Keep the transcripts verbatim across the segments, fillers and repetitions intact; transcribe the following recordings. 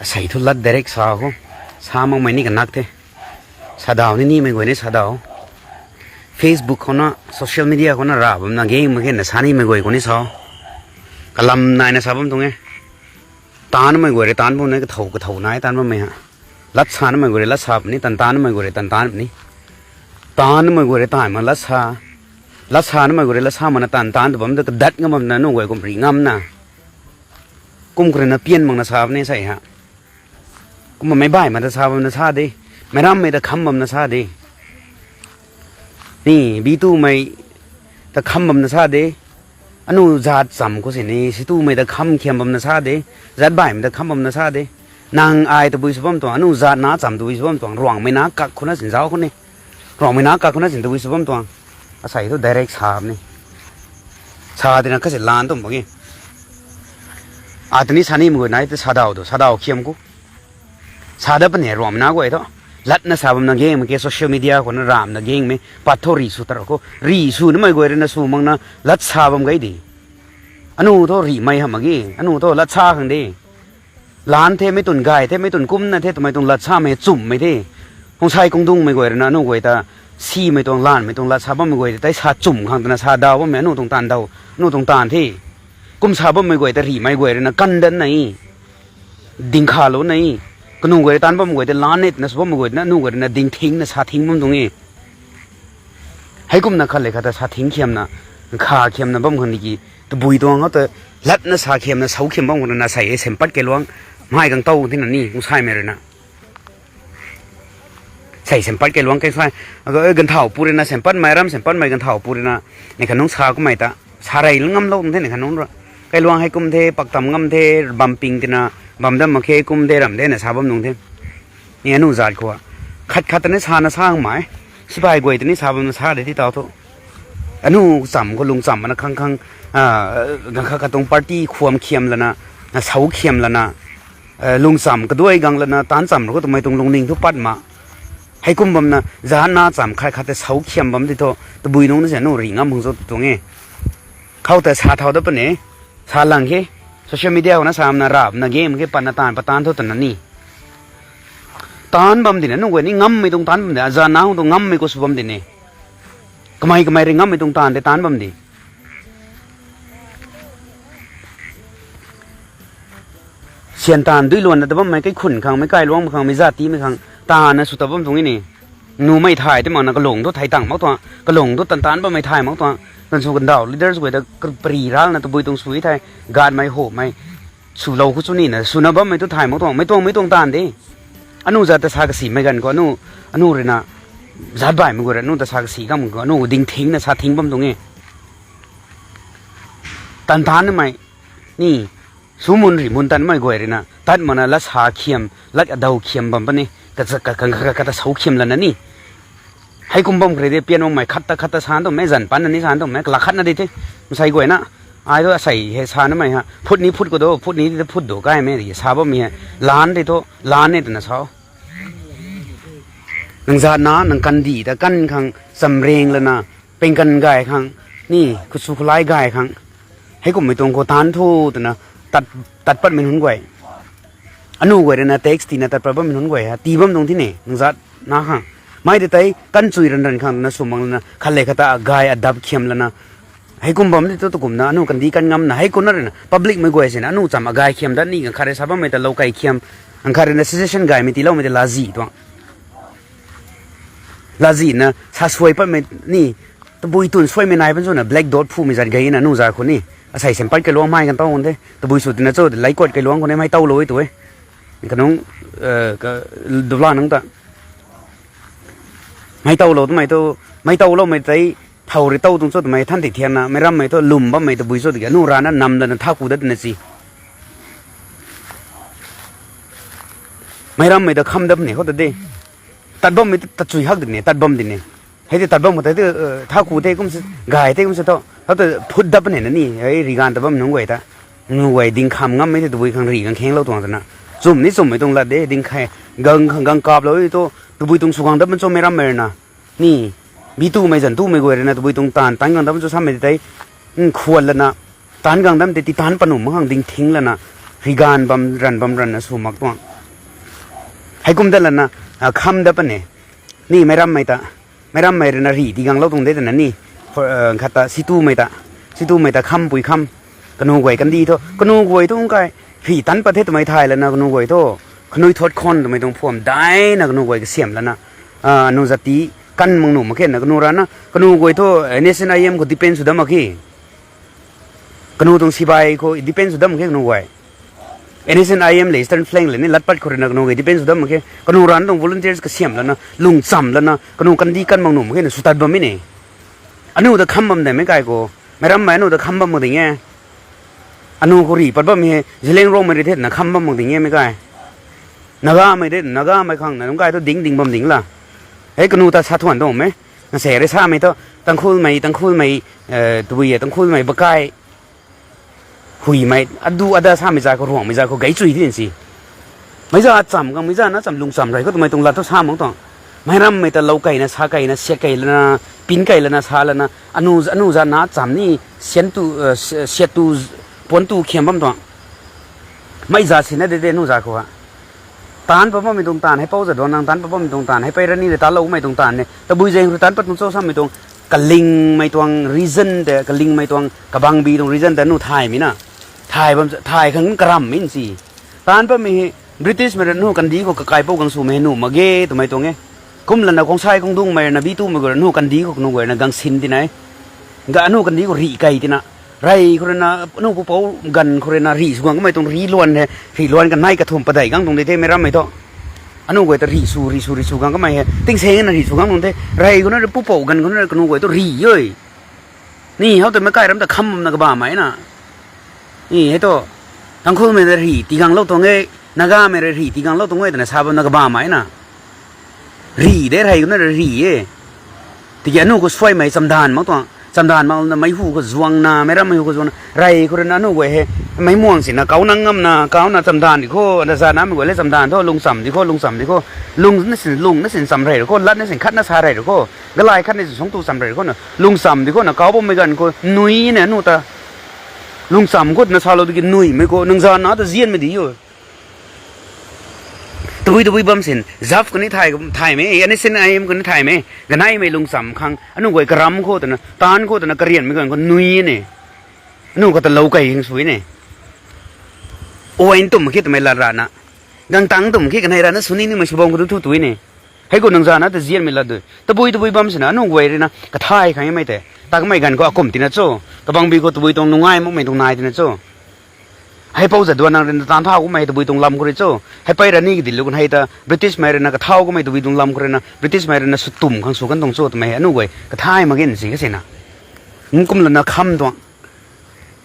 Asei thu lat direct sa khou. Sa makmei ni kanak the. Sadau ni nimei guay ni sadau. Facebook khou na, social media khou na ra bam na gang mak khe na sa nimei guay khou ni sa. Kalam nai na sa bam tuang e. Taanmei guay rui taanv bam na, kathau kathau nai taanv bammei ha. Lat sa namei guay rui lat sa puni, tan taanmei guay rui tan taan puni. Taanmei guay rui taanv ma lat sa. Lat sa namei guay rui lat sa mana tan taan tu bam tu kadat ngam bam na, nu guay kum ri ngam na. Kum kru na pian mak na sa puni sei ha. Kumna meic baihmei ta sa bam na sa de. Meic rammei ta kham bam na sa de. Ni, bitumei ta kham bam na sa de. Anu zat cham khou sini, situmei ta kham khiam bam na sa de. Zat baihmei ta kham bam na sa de. Nang ai tabui sw bam tuang, anu zat na cham tabui sw bam tuang, Ruangmei na kak khou na sin zauc khou ni. Ruangmei na kak khou na sin tabui sw bam tuang. Asei thu direct sa ni. Sa tina kasi lan tum bagi. Atni sa nimei guay nai ta sadau tu, sadau khiam khou. Sa dat puni Ruangmei na guay thu. Latna sa bam na gang mak khe, social media khou na ram na gang mei, pat thu ri sw tar khou. Ri sw namei guay rui na sw mak na, lat sa bam gai di. Anu thu rimei hamh mak ge, anu thu lat sa khang de. Lan the, mei tun gay the, mei tun kumna the, twmei tuang lat samei chumhmei the. Hungsai kungdungmei guay rui na anu guay ta, simei tuang lanmei tuang lat sa bammei guay ta tei sa chumh khang twna sa daw bammei anu tuang taanv daw, anu tuang taanv the. Kum sa bammei guay ta rimei guay rui na kan dat na e. Ding khalou na e. Kanu guay rui taanv bammei guay ta lan e twna sw bammei guay na anu guay rui na ding thing na sa thing bam tuang e. Heikumna khat le khat ta sa thing khiamna, nkha khiamna bam khang di ki, tabui tuang khou ta latna sa khiamna, sau khiam bam khang na sei e, sempat kailuang, mei gang tow thina ni, Hungsaimei rui na. Sei sempat kailuang kai sai, ago, e, ganthau pu rui na, sempatmei ram, sempatmei ganthau pu rui na, ni khanung sa kummei ta, sa rey ngam lou the ni khanung ra. Kailuang hei kum the, paktam ngam the, bam ping tina, bam dam mak khe kum the, ram the na sa bam nung the. Ni anu zat khou a. Khat khat ta ni sa na sa hang mai. Sipai guay ta ni sa bam na sa de ti tau thu. Anu cham khou lung cham na khang khang, a, gang khat khat tuang party khwam khiam lana, na sau khiam lana, a, lung cham kaduai gang lana, taanv cham rui khou twmei tuang lungning thu pat ma. Heikum bam na, zana cham khat khat ta sau khiam bam ti thu, tabui nung na se anu ri ngam hung zo tuang e. Khou ta sa thau dat puni, sa lang khe, social media khou na sa na rap na game khe pat na taanv pat taanv thu twna ni. Taanv bam di na, nu guay ni ngammei tuang taanv bam di, azana hung tuang ngammei khou sw bam di ni. Kamei kamei rui ngammei tuang taanv tei taanv bam di. Syan taanv dui luanna ta bammei kaikhun khang, meic kailuang khang, meic zatimei khang, taanv na sw ta bam tuang e ni. Numei thay ti mak na kalung thu thay tang mak tuang, kalung thu tan taanv bammei thay mak tuang, kan sw kandau leaders guay ta kapri ralna tabui tuang sui thei, gatmei homei, swlou khou chu nina, swna bammei thu thay mak tuang, mei tuang, mei tuang taanv de. Anu zat ta sa kasimei ganv khou, anu, anu rui na, zat baihmei guay rui, anu ta sa kasi kam khou, anu ding thing na sa thing bam tuang e. Tan taanv namei, ni, sw mun ri mun tanmei guay rui na, tat mak na lat sa khiam, lat adaw khiam bam puni, ka, ka, ka, ka, kata sau khiam lana ni. Heikum bam kre de pian bam mei khat ta khat ta sa tuang mei, zan pan na ni sa tuang mei, kalak khat na di the. Masei guay na, ai thu asei hei sa namei ha, phut ni phut khou do, phut ni di phut do kaimei di, sa bammei hei, lan di thu, lan e twna sa. Nang zana, nang kandih ta kan khang, chamreng lana, pengkan gay khang, ni, khusu khulai gay khang. Heikummei tuang khou taanv thu twna, tat, tat patmei nunc guay. Anu guay rui na tax tina tat pat bammei nunc guay ha, tii bam tuang thina, nang zana khang. Mei de tei, kan chui ran ran khang twna sw mak lana, khat le khat ta agay adap khiam lana. Heikum bam di thu tukumna, anu kandih kan ngamna, heikumna rui na, publicmei guay sina, anu cham agay khiam dat ni, khat rui sa bammei ta lou kai khiam, khat rui na suggestion gaymei tiiloumei ta lazi tuang. Lazina, sa suai patmei ni, tabui tun suaimei nai pan swna black dot phumei zat gayna, anu zat khou ni. Asei sempat kailuang mei kan tow kan the, tabui sw tina cho, laikot kailuang khou ni mei towlou e tu e. Kanung, e, ka, dupla nang ta. Mei towlou twmei tu, mei towloumei tei, thow rui tow tuang cho twmei than ti thianna, meic rammei thu lwm bammei tabui cho tiki, anu rana nam lana thaku dat tina si. Meic rammei ta kham dat puni khou ta de. Tat bammei ta, tat chui hak di ni, tat bam di ni. Hei ti tat bam khou ta, e, thaku the kum se, gay the kum se thu, hou ta phut dat puni na ni, hei ri ganv tat bam nunc guay ta. Nunc guay ding kham ngammei the tabui khang ri gang khenglou tuang twna. Chum ni chummei tuang lat de, ding khe, gang, gang kaplou e thu, tabui tuang sw gang dat man cho meic rammei rui na. Ni, mi tumei zan tumei guay rui na tabui tuang taanv, taanv gang dat man cho samei tei, n, khuan lana, taanv gang dat tei ti taanv panuh mak khang ding thing lana, Riganv bam ranv bam ranvna sw mak tuang. Heikum dat lana, a, kham dat puni. Ni meic rammei ta, meic rammei rui na rih tiganglou tuang de twna ni. For, a, khat ta situmei ta, situmei ta khampui kham. Kanu guay kandih thu, kanu guay thu kai rih tanc pat the twmei thay lana kanu guay thu khanui thot khon twmei tuang phuam daina kanu guay kasiamh lana, a, anu zat ti kan mak nuh mak khe na kanu rana kanu guay thu, a, N S C N I M khou depend sw dam mak khe. Kanu tuang sibai khou depend sw dam mak khe kanu guay. N S C N I M le Eastern Flank le ni lat pat khou rui na kanu guay depend sw dam mak khe. Kanu rana tuang volunteers kasiamh lana, lungcham lana, kanu kandih kan mak nuh mak khe na sw tat bam e ni. Anu ta kham bam de meic kai khou. Meic rammei anu ta kham bam mak ding e. Anu khou rih pat bam he, Zeliangrongmei rui the twna kham bam mak ding e meic kai. Nagamei de, Nagamei khang na, nung kai thu ding ding bam ding la. Hei kanu ta sa thuan tuang e. Nase rui samei thu, Tangkhulmei, Tangkhulmei, e, tabui e, Tangkhulmei bakai. Huimei, adu ada samei zat khou, Ruangmei zat khou gay chui di si. Meic zat cham khang, meic zat na cham lungcham rey khou twmei tuang lat thu sa mak tuang. Meic rammei ta lou keyna, sa keyna, siak key lana, pin key lana, sa lana, anu, anu zat na cham ni, sian tu, e, si-, siat tu, puan tu khiam bam tuang. Meic zat sina de de anu zat khou ha. Taanc pat bammei tuang taanv, Heipou Jadonang taanc pat bammei tuang taanv, Heipei Rani rui taloumei tuang taanv ne. Tabui zaeng rui taanc pat tuang cho samei tuang, kalingmei tuang reason te, kalingmei tuang, kabangbi tuang reason te nu thaymei na. Thay bam, thay khang karamh mi si. Taanc patmei hei, Britishmei rui nu kandih khou kakaipou gang swmei hei nuh mak ge twmei tuang e. Kum lana Khongsai Khongdungmei rui na Bitumei guay rui nu kandih khou kanu guay na gang sin tina e. Ga anu kandih khou rih key tina. Rey khou rui na, anu pupouc ganv khou rui na rih sw gang kamei tuang rih luan he, rih luan kanei kathumh padeih gang tuang de the meic rammei thu. Anu guay ta rih sw, rih sw, rih sw gang kamei he. Tingsaeng na rih sw gang tuang the. Rey khou na pupouc ganv khou na kanu guay tu rih e. Ni, how twmei kai ram ta kham bamna kabamei na. Ni, hei tu. Tangkhulmei ta rih tiganglou tuang e, Nagamei rui rih tiganglou tuang e twna sa bamna kabamei na. Rih de, rey khou na rih e. Tiki anu khou suaimei chamdanv mak tuang. Chamdanv mak na meic hu khou zuangna, meic rammei hu khou zuangna. Rey khou rui na anu guay he. Meic muang sina, kau nang ngamna, kau na chamdanv di khou, na zanamei guay le chamdanv thu, lungcham di khou, lungcham di khou. Lung na sin, lung na sin cham rey rui khou, lat na sin khat na sa rey rui khou. Galay khat na sin sungc tu cham rey rui khou na. Lungcham di khou na, kau bammei ganv khou, nui na anu ta. Lungcham khou na salou tiki nuimei khou, nang zana ta zianmei di o. Tabui tabui bam sin, ZAF kani thay, thaymei, N S C N I M kani thaymei, ganeimei lungcham khang, anu guay karamh khou twna, taanc khou twna, karianmei ganv khou nui ne. Anu khou ta lou key hing sui ne. Uain tum khe twmei lat rana. Gangtang tum khe kanei rana sw ni nimei sw bam khou tu thu tui ne. Hei khou nang zana ta zianmei lat dui. Tabui tabui bam sina, anu guay rui na, kathay khang e mei tei. Ta kamei ganv khou akum tina cho. Kabangbi khou tabui tuang nungai makmei tuang nai tina cho. Heipou Jadonang rui na taanc thau kamei tabui tuang lam khou rui cho. Heipei Rani kadi lu kan hei ta, Britishmei rui na kathau kamei tabui tuang lam khou rui na, Britishmei rui na sw tum khang sw kan tuang cho twmei, anu guay, kathay mak ge si kasina. Kum lana kham tuang.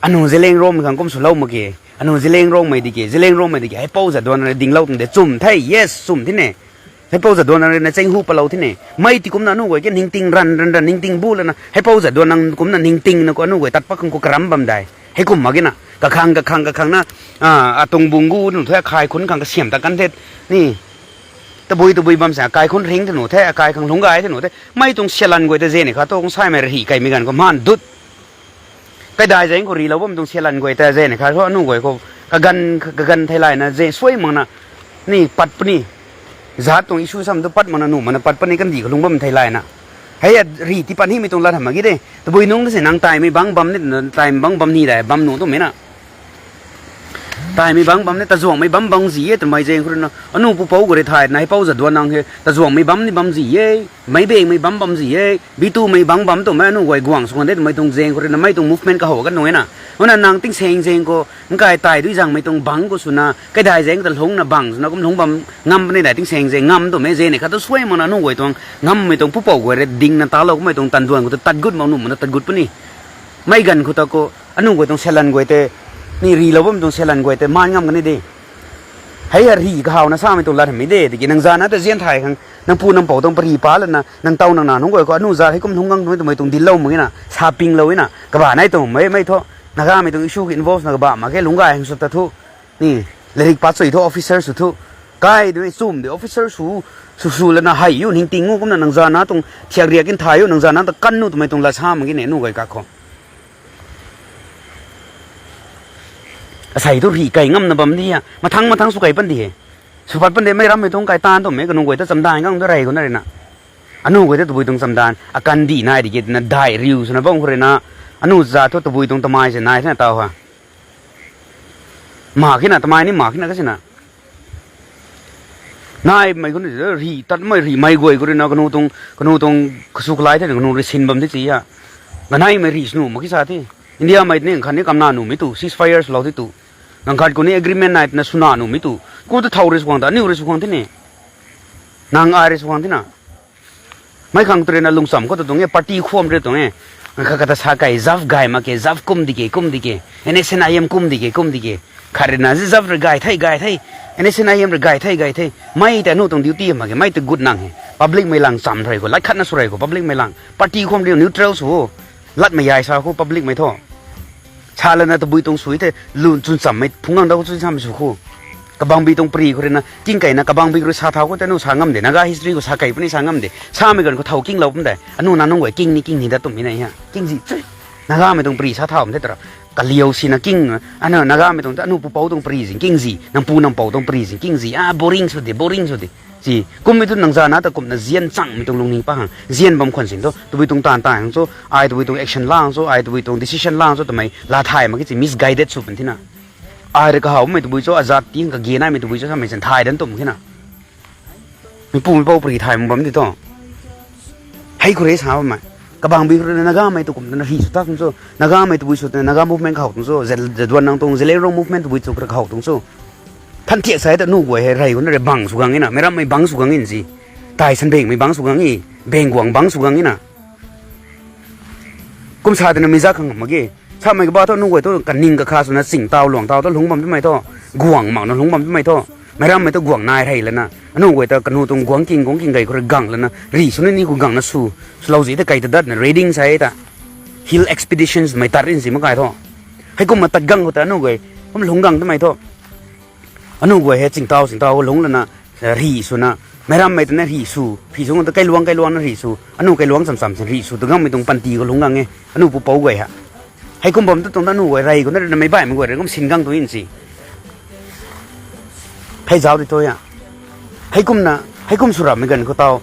Anu Zeliangrongmei khang kum swlou mak ge. Anu Zeliangrongmei di ke, Zeliangrongmei di ke, Heipou Jadonang rui dinglou tuang de chum the, yes, chum thine. Heipou Jadonang rui na chenghu palou thine. Mei ti kumna anu guay ke ningting ranv, ranv, ranv, ningting bu lana. Heipou Jadonang kumna ningting na khou anu guay tat pat khang khou karamh bam dai. Heikum mak ge na. Kakhang, kakhang, kakhang na, a, atuang bung gu nu the, akai khun khang kasiam ta kan the. Ni, tabui, tabui bam sa, akai khun ring the nu the, akai khang lungc gay the nu the. Mei tuang sialan guay ta zene kha tu, kung saimei rih keymei ganv khou man dut. Kaidai zaeng khou rihlou bam tuang sialan guay ta zene kha thu anu guay khou kaganv, kaganv theilayna ze suai makna ni pat puni. Zat tuang issue sam tu pat makna nuh makna pat puni kandih khou lungc bam theilayna. Hei a rih tii pat nimei tuang lat hamh mak ge de. Tabui nungc ta si nang taimei bangc bam ni, taimei bangc bam ni dai, bam nuh tumei na. Taimei bangc bam ni, tazuangmei bam bam zi e twmei zaeng khou rui na. Anu pupouc guay rui thay na, Heipou Jadonang he, tazuangmei bam ni bam zi e. Meic bengmei bam bam zi e, Bitumei bangc bam twmei anu guay guang sw kan de twmei tuang zaeng khou rui na mei tuang movement kahow kan tuang e na. Kumna nang tingsaeng zaeng khou, nkai tai dui zangmei tuang bangc khou swna, kaidai zaeng ta lungcna bangc swna kum lungc bam ngam puni dai tingsaeng zaeng ngam twmei zaeng ni khat tu suai makna anu guay tuang ngammei tuang pupouc guay rui dingna talou kummei tuang tanduan khou tu tat gut mak nuh makna tat gut puni. Mei ganv khou ta khou, anu guay tuang sialan guay tei, ni rihlou bam tuang sialan guay tei maan ngam kan ni de. Hei a rih kahawna samei tuang lat hamh mi de, tiki nang zana ta zian thay khang, nang pu nang pou tuang pari pa lana, nang taw nang na nunc guay khou, anu zat hei kum lungc gang twmei tuang dinclou mak ge na, sa pinglou e na, kabah nai tuang mei, mei thu, Nagamei tuang issue khou involve na kabah mak khe, lungc gay hang sw ta thu, ni, latrik pat sw thu, officer sw thu, kai de, chum de, officer sw, sw sw lana hei u, ningting u, kumna nang zana tuang thiak riak in thay u, nang zana ta kan u twmei tuang lat sa mak ge ne, anu guay kakhou. Asei tu rih kai ngamna bam di ha. Mathang mathang sw kai pan di he. Sw pat pan de mei rammei tuang kai tan twmei kanu guay ta chamdan gang tu rey khou na rui na. Anu guay ta tabui tuang chamdan akan di nai di ke twna dai riu swna bam khou rui na. Anu za thu tabui tuang tamai se nai thena tau ha. Ma khe na tamai ni ma khe na kasi na. Naimei khou ni rih tatmei rihmei guay khou rui na kanu tuang, kanu tuang kasu kalai the kanu rui sin bam the ti ha. Ganaimei rih sw nuh mak khe sa the. Indiamei ni khan ni kamna nuhmei tu, ceasefire swlou the tu. Ganv khat khou ni agreement nai twna swna nuhmei tu. Ku ta thow rui sw khang ta, aniu rui sw khang the ni. Nang ai rui sw khang the na. Mei khang tu rui na lungcham khou tu tuang e, party khwam rui tuang e. Ganv khat kata sa kai, zaf gay mak ke, zaf kum di ke, kum di ke. NSCN-IM kum di ke, kum di ke. Khat rui na zi zaf rui gay thei, gay thei. NSCN-IM rui gay thei, gay thei. Mei ta anu tuang duty mak ke, mei ta gut nang he. Publicmei lang cham rey khou, lat khatna sw rey khou, publicmei lang. Party khwam rui neutral sw. Latmei ai sa khou publicmei thu. Sa lana tabui tuang sui the, lun chwn chammei phungc gang da khou chwn chammei sw khou. Kabangbi tuang pri khou rui na, king kai na kabangbi khou rui sa thau khou te anu sa ngam de, Naga history khou sa kai puni sa ngam de. Samei ganv khou thow kinglou pum de. Anu na nunc guay king ni king ni da twmei na ha. Kingzi chu. Nagamei tuang pri sa thau kum the tara. Kaliau sina king, anu Nagamei tuang ta anu pupouc tuang pri zin kingzi, nang pu nang pouc tuang pri zin kingzi. Ah, boring sw de, boring sw de. Ci, kummei tu nang zana ta kumna zian changmei tuang lungning pa hang, zian bam khwan sin tu, tabui tuang taanv taanv hang chu, ai tabui tuang action lang chu, ai tabui tuang decision lang chu, twmei la thay mak ki ci misguided sw pan thina. Ai rui kahawmei tabui chu, azat ti hang kage naimei tabui chu, samei chan thay dan tum khe na. Meipu meipou pri thay mak bam di tu. Hei khou rui sa bammei. Kabangbi khou rui na Nagamei tu kum twna rih sw ta tuang chu. Nagamei tabui sw twna Naga movement kahaw tuang chu. Zet-, Zeliangrong movement tabui sw kahaw tuang chu. Than thiak sa ta nu guay hei rey khou na rui bang sw gang e na. Meic rammei bang sw gang e na si. Tai Sanbengmei bang sw gang e. Beng guang bang sw gang e na. Kum sa twna mei zak khang mak ge. Samei kaba thu nu guay thu kaning kakha swna ching taw luang taw ta lungc bam twmei thu. Guang makna lungc bam twmei thu. Meic rammei ta guang nai rey lana. Anu guay ta kanu tuang guang king guang king gay khou rui gang lana. Rih sw ni ni khou gangna sw. Swlou zi ta kai ta datna raiding sa e ta. Hill expeditions mei tat rin si mak kai thu. Heikumna tat gang khou ta anu guay. Kum lungc gang twmei thu. Anu guay hei chingtaw chingtaw lungc lana, rih swna, meic rammei twna rih sw, rih sw ta kailuang kailuangna rih sw, anu kailuang cham cham sin rih sw tu gangmei tuang panty khou lungc gang e, anu pupouc guay ha. Heikum bam tu tuang ta anu guay rey khou na rui na meic baihmei guay rui kum sin gang tu in si. Hei zauc di tu a. Heikumna, heikum sw rammei ganv khou taw,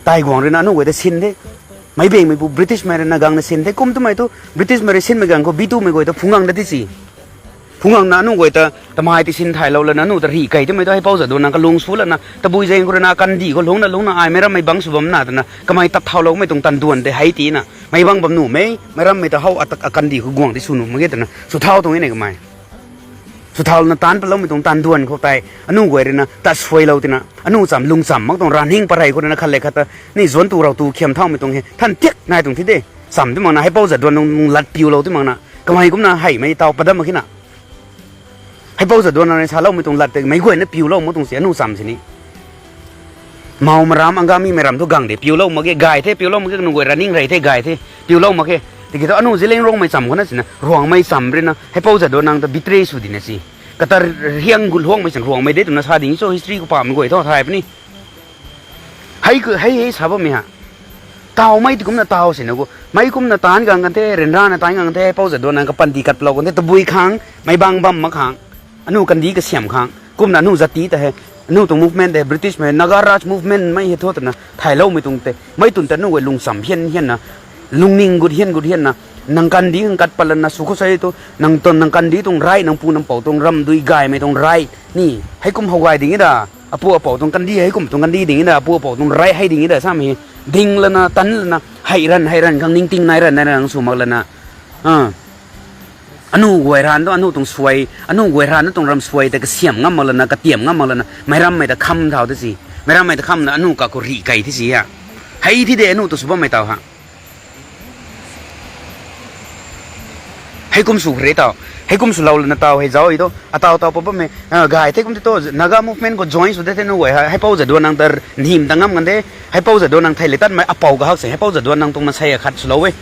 Taiguang rui na anu guay ta sin the. Meic bengmeipu Britishmei rui na gangna sin the. Kum twmei tu Britishmei rui sinmei ganv khou B twomei guay ta phungc gang da ti si. Phungc gangna anu guay ta tamei ti sin thaylou lana anu ta rih key twmei tu Heipou Jadonang kalung sw lana tabui zaeng khou rui na akandih khou lungcna lungcna ai meic rammei bang sw bam na twna kamei tat thauloumei tuang tanduan tei hei tina. Meic bang bam nuhmei, meic rammei ta how atak akandih khou guang ti sw nuh mak ge twna sw thau tuang e ne kamei. Sw thau lana taanc patloumei tuang tanduan khou tei, anu guay rui na tat suailou tina, anu cham lungcham mak tuang ranhing parey khou rui na khat le khat ta, ni zuanc tu rau tu khiam thaumei tuang he, than thiak nai tuang thi de, cham ti makna, Heipou Jadonang lat piulou ti makna, kamei kumna heimei taw padam mak khe na. Heipou Jadonang rui saloumei tuang lat tei meic guayna piulou mak tuang si, anu cham sini. Mou maram, Angamimei ram thu gang de, piulou mak ge, gay the, piulou mak ge, kanu guay running rey the, gay the, piulou mak ge. Tiki thu anu Zeliangrongmei cham khou na sina, Ruangmei cham rui na, Heipou Jadonang ta betray sw dina si. Kata riang gut luangmei chang Ruangmei de twna sa ding cho history khou pamei guay thu thay puni. Hei, hei, hei sa bammei ha. Tawmei ti kumna taw sina khou. Meic kumna taanc gang kan the, ryanrana taanc gang kan the, Heipou Jadonang kapanty kat palou kan the, tabui khang, meic bang bam mak khang. Anu kandih kasiam khang. Kumna anu jati ta hei. Anu tuang movement tei, Britishmei, Naga Raj movement mei hei thu twna thayloumei tuang tei. Mei twn ta anu guay lungcham hian hianna. Lungning gut hian gut hianna. Nang kandih khang kat pat lana sw khou sa tu. Nang tuang, nang kandih tuang right, nang pu nang pouc tuang ramdui gaymei tuang right. Ni, heikum how gay ding e da. Apu apouc tuang kandih, heikum tuang kandih ding e da. Apu apouc tuang right hei ding e da. Samei ding lana, tan lana, hei ran, hei ran khang ningting nai ran, nai ran khang sw mak lana. Anu guay ran tu, anu tuang suai, anu guay ran tu tuang ram suai tei kasiam ngam mak lana, katiam ngam mak lana, meic rammei ta kham thau ti si. Meic rammei ta khamna anu kakhou rih key ti si ha. Hei ti de anu tu sw bammei taw ha. Heikum sw khou rui taw. Heikum swlou lana taw hei zauc e tu. Ataw taw pa bammei, gay the kum ti tu, Naga movement khou join sw de the nu guay ha. Heipou Jadonang ta nhim ta ngam kan de. Heipou Jadonang thei le tatmei apou kahak se. Heipou Jadonang tuang maansei akhat swlou e.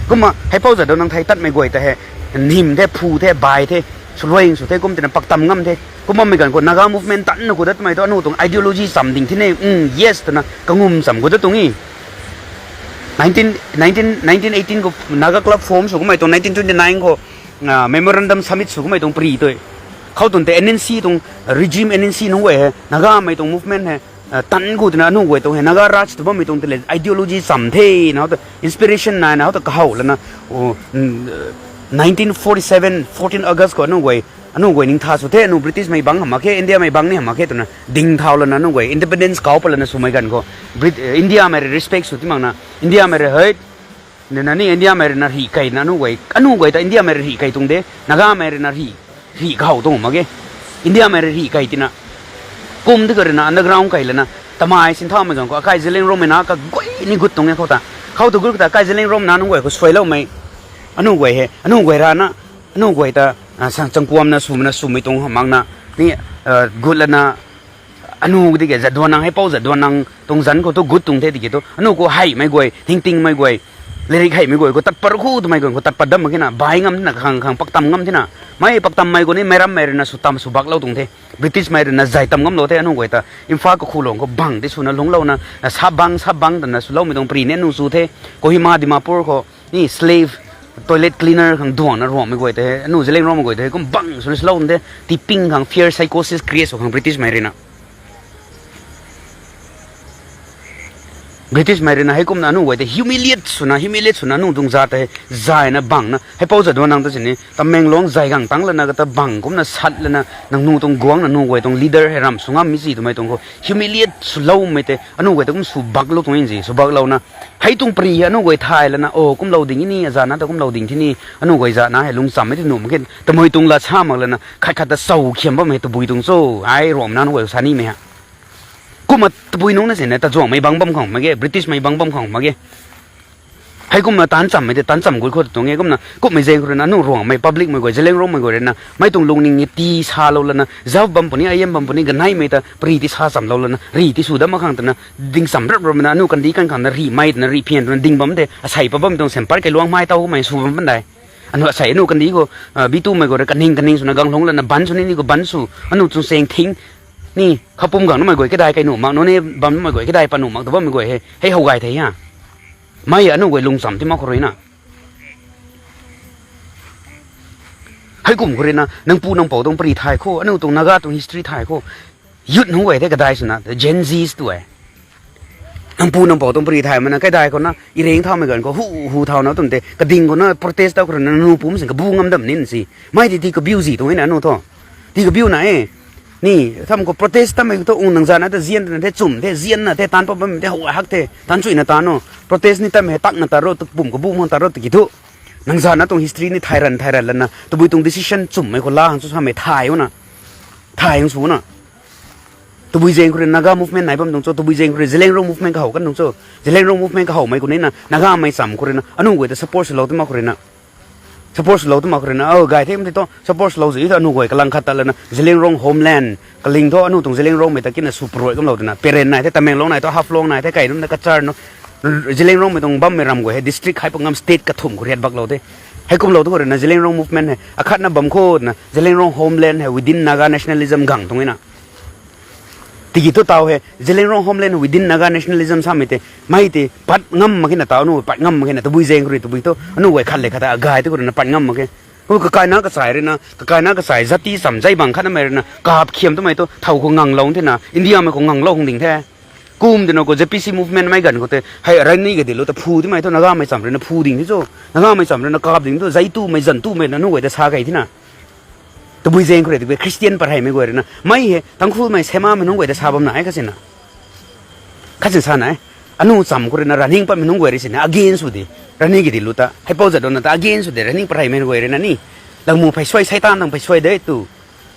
Kumna Heipou Jadonang thei tatmei guay ta hei. Nhim the, phu the, bai the. Swluaing sw the kum tina paktam ngam the. Kum bammei ganv khou Naga movement tanna khou datmei tu anu tuang ideology cham ding thi ne. Yes twna kangum cham khou dat tuang e. Nineteen, nineteen, nineteen eighteen khou Naga Club form sw kummei tuang nineteen twenty-nine khou memorandum submit sw kummei tuang pri tui. Khou tuang tei N N C tuang regime, N N C nunc guay hei Nagamei tuang movement hei tan gu twna anu guay tuang hei Naga Raj tw bammei tuang tei le ideology cham the na, how ta inspiration naina how ta kahow lana, nineteen forty seven fourteen August khou anu guay, anu guay ningtha sw the, anu British mei bangc hamh mak khe, India mei bangc ni hamh mak khe twna ding thau lana anu guay independence kau pat lana swmei ganv khou Indiamei rui respect sw ti makna, Indiamei rui hei nina ni Indiamei rui na rih kei na anu guay, anu guay ta Indiamei rui rih kei tuang de, Nagamei rui na rih kahow tuang mak ge. Indiamei rui rih kei tina kum ti khou rui na underground kei lana tamei sinthaumei zang khou akai Zeliangrongmei na kaguay ni gut tuang e khou ta. Khou tu gut ta akai Zeliangrongmei na anu guay khou suailoumei, anu guay hei anu guay rana, anu guay ta sang changkuamna swmei na swmei tuang hamh makna ni gut lana anu tiki Jadonang, Heipou Jadonang tuang zanc khou tu gut tuang the tiki tu anu khou heimei guay, ningtingmei guay, lirik heimei guay khou tat pat khu twmei guay khou tat pat dam mak khe na, bai ngam thina, khang khang paktam ngam thina, mei paktammei khou ni meic rammei rui na sw tam sw baklou tuang the. British mei rui na zay tam ngamlou the anu guay ta. Imphal kakhu luang khou bang ti swna lungclouna, sap bang sap bang twna swloumei tuang pri ni anu sw the. Kohima, Dimapur khou ni slave, toilet cleaner khang duangna ruangmei guay tei anu Zeliangrongmei guay tei kum bang swna swlou tuang the. Tiping khang fear psychosis create sw khang British mei rui na British mei rui na heikumna anu guay tei humiliate swna, humiliate swna anu tuang zat tei zayna bangna, Heipou Jadonang ta sini Tamenglong zay gang tang lana kata bang kumna sat lana nangniw tuang guangc, nangniw guay tuang leader hei ramh sw ngammei si twmei tuang khou humiliate swloumei tei anu guay ta kum sw baklou tuang e nzi, sw baklouna hei tuang pri hei anu guay thay lana, o kumlou ding ni, azana ta kumlou ding thini, anu guay zana hei lungchammei ti nuh mak khe twmei tuang lat sa mak lana khat khat ta chow khiam bammei tabui tuang cho, ai ruangmei na anu guay sa nimei ha. Kumna tabui nungc na sini tazuangmei bangc bam khang mak ge, British mei bangc bam khang mak ge. Heikumna taanc chammei tei taanc cham gut khou tuang e, kumna kummei zaeng khou rui na anu ruangmei publicmei guay, Zeliangrongmei guay rui na mei tuang lungning ni tii salou lana, zauc bam puni, aiyam bam puni, ganeimei ta pri ti sa chamlou lana, rih ti sw dam mak khang twna, ding cham rap rap na, anu kandih kan khang na rihmei twna, rih phian twna ding bam tei, asei pat bammei tuang sempat kailuang mai taw kumei sw bam pan dai. Anu asei anu kandih khou, bitumei khou rui kaning kaning swna gang lungc lana, ban sw ni ni khou ban sw, anu tuang chaeng thing ni khapum gang numei guay kadai kai nuh mak, nunc ni bam numei guay kadai pat nuh mak ta bammei guay hei, hei how gay thei ha. Mei anu guay lungcham ti mak khou rui na. Heikum khou rui na, nang pu nang pou tuang pri thay khou, anu tuang Naga tuang history thay khou. Youth nunc guay tei kadai swna, Gen Zs tu e. Nang pu nang pou tuang pri thay mana, kadai khou na, ireng thaumei ganv khou, hu, hu thau na tum tei, kading khou na protest tau khou rui na, nang pumei sin kabu ngam dam nin si. Mei ti ti kabiu zi tuang e na anu thu. Ti kabiu na e. Ni, tham khou protest tamei thu, ung nang zana ta zian na the, chum the, zianna the, taanc pat bammei the, how hak the, taanc chuina taanc o. Protest ni tamei hei takna ta ro, pum kabu mang ta ro tiki thu. Nang zana tuang history ni thay ran, thay ran lana, tabui tuang decision chummei khou la hang chu samei thay u na. Thay hang sw na. Tabui zaeng khou rui Naga movement nai bam tuang cho, tabui zaeng khou rui Zeliangrong movement kahow kan tuang cho. Zeliangrong movement kahowmei khou ni na, Nagamei cham khou rui na, anu guay ta support swlou ti mak khou rui na. Support swlou ti mak khou rui na, o gay the kum ti thu, support swlou zi thu anu guay kalang khat ta lana, Zeliangrong homeland, kaling thu anu tuang Zeliangrongmei ta kina sw pruai kumlou twna. Peren nai the, Tamenglong nai thu, Haflong nai the, kai num na Cachar nu, Zeliangrongmei tuang bammei ram guay hei district hai pa ngam state kathumh khou riat baklou the. Heikumlou tu khou rui na Zeliangrong movement hei akhatna bam khou na, Zeliangrong homeland hei within Naga nationalism gang tuang e na. Tiki thu tau hei, Zeliangrong homeland within Naga nationalism samei tei, mei tei pat ngam mak khe na tau, anu pat ngam mak khe na, tabui zaeng khou rui tabui thu, anu guay khat le khat ta agay tu khou rui na pat ngam mak khe. Kum kakaina kachai rui na, kakaina kachai zati cham zai bang khatnamei rui na, kap khiam twmei thu, thow khou nganglou thena, Indiamei khou nganglou hung ding the. Kum dina khou Z P C movement mei ganv khou tei, hei rani kadilu ta phu timei thu, Nagamei cham rui na phu ding the cho. Nagamei cham rui na kap ding thu, zai tumei, zan tumei na, anu guay ta sa kei thena. Tabui zaeng khou rui, tabui Christian parheimei guay rui na. Mei hei, Tangkhulmei, Semamei nunc guay ta sa bam na e, khat sina. Khat sina sa na e. Anu cham khou rui na, raning patmei nunc guay rui sina, against sw de. Rani kadilu ta, Heipou Jadonang ta against sw de, raning parheimei guay rui na ni. Langmu phey suai, Seitaan tuang phey suai de tu.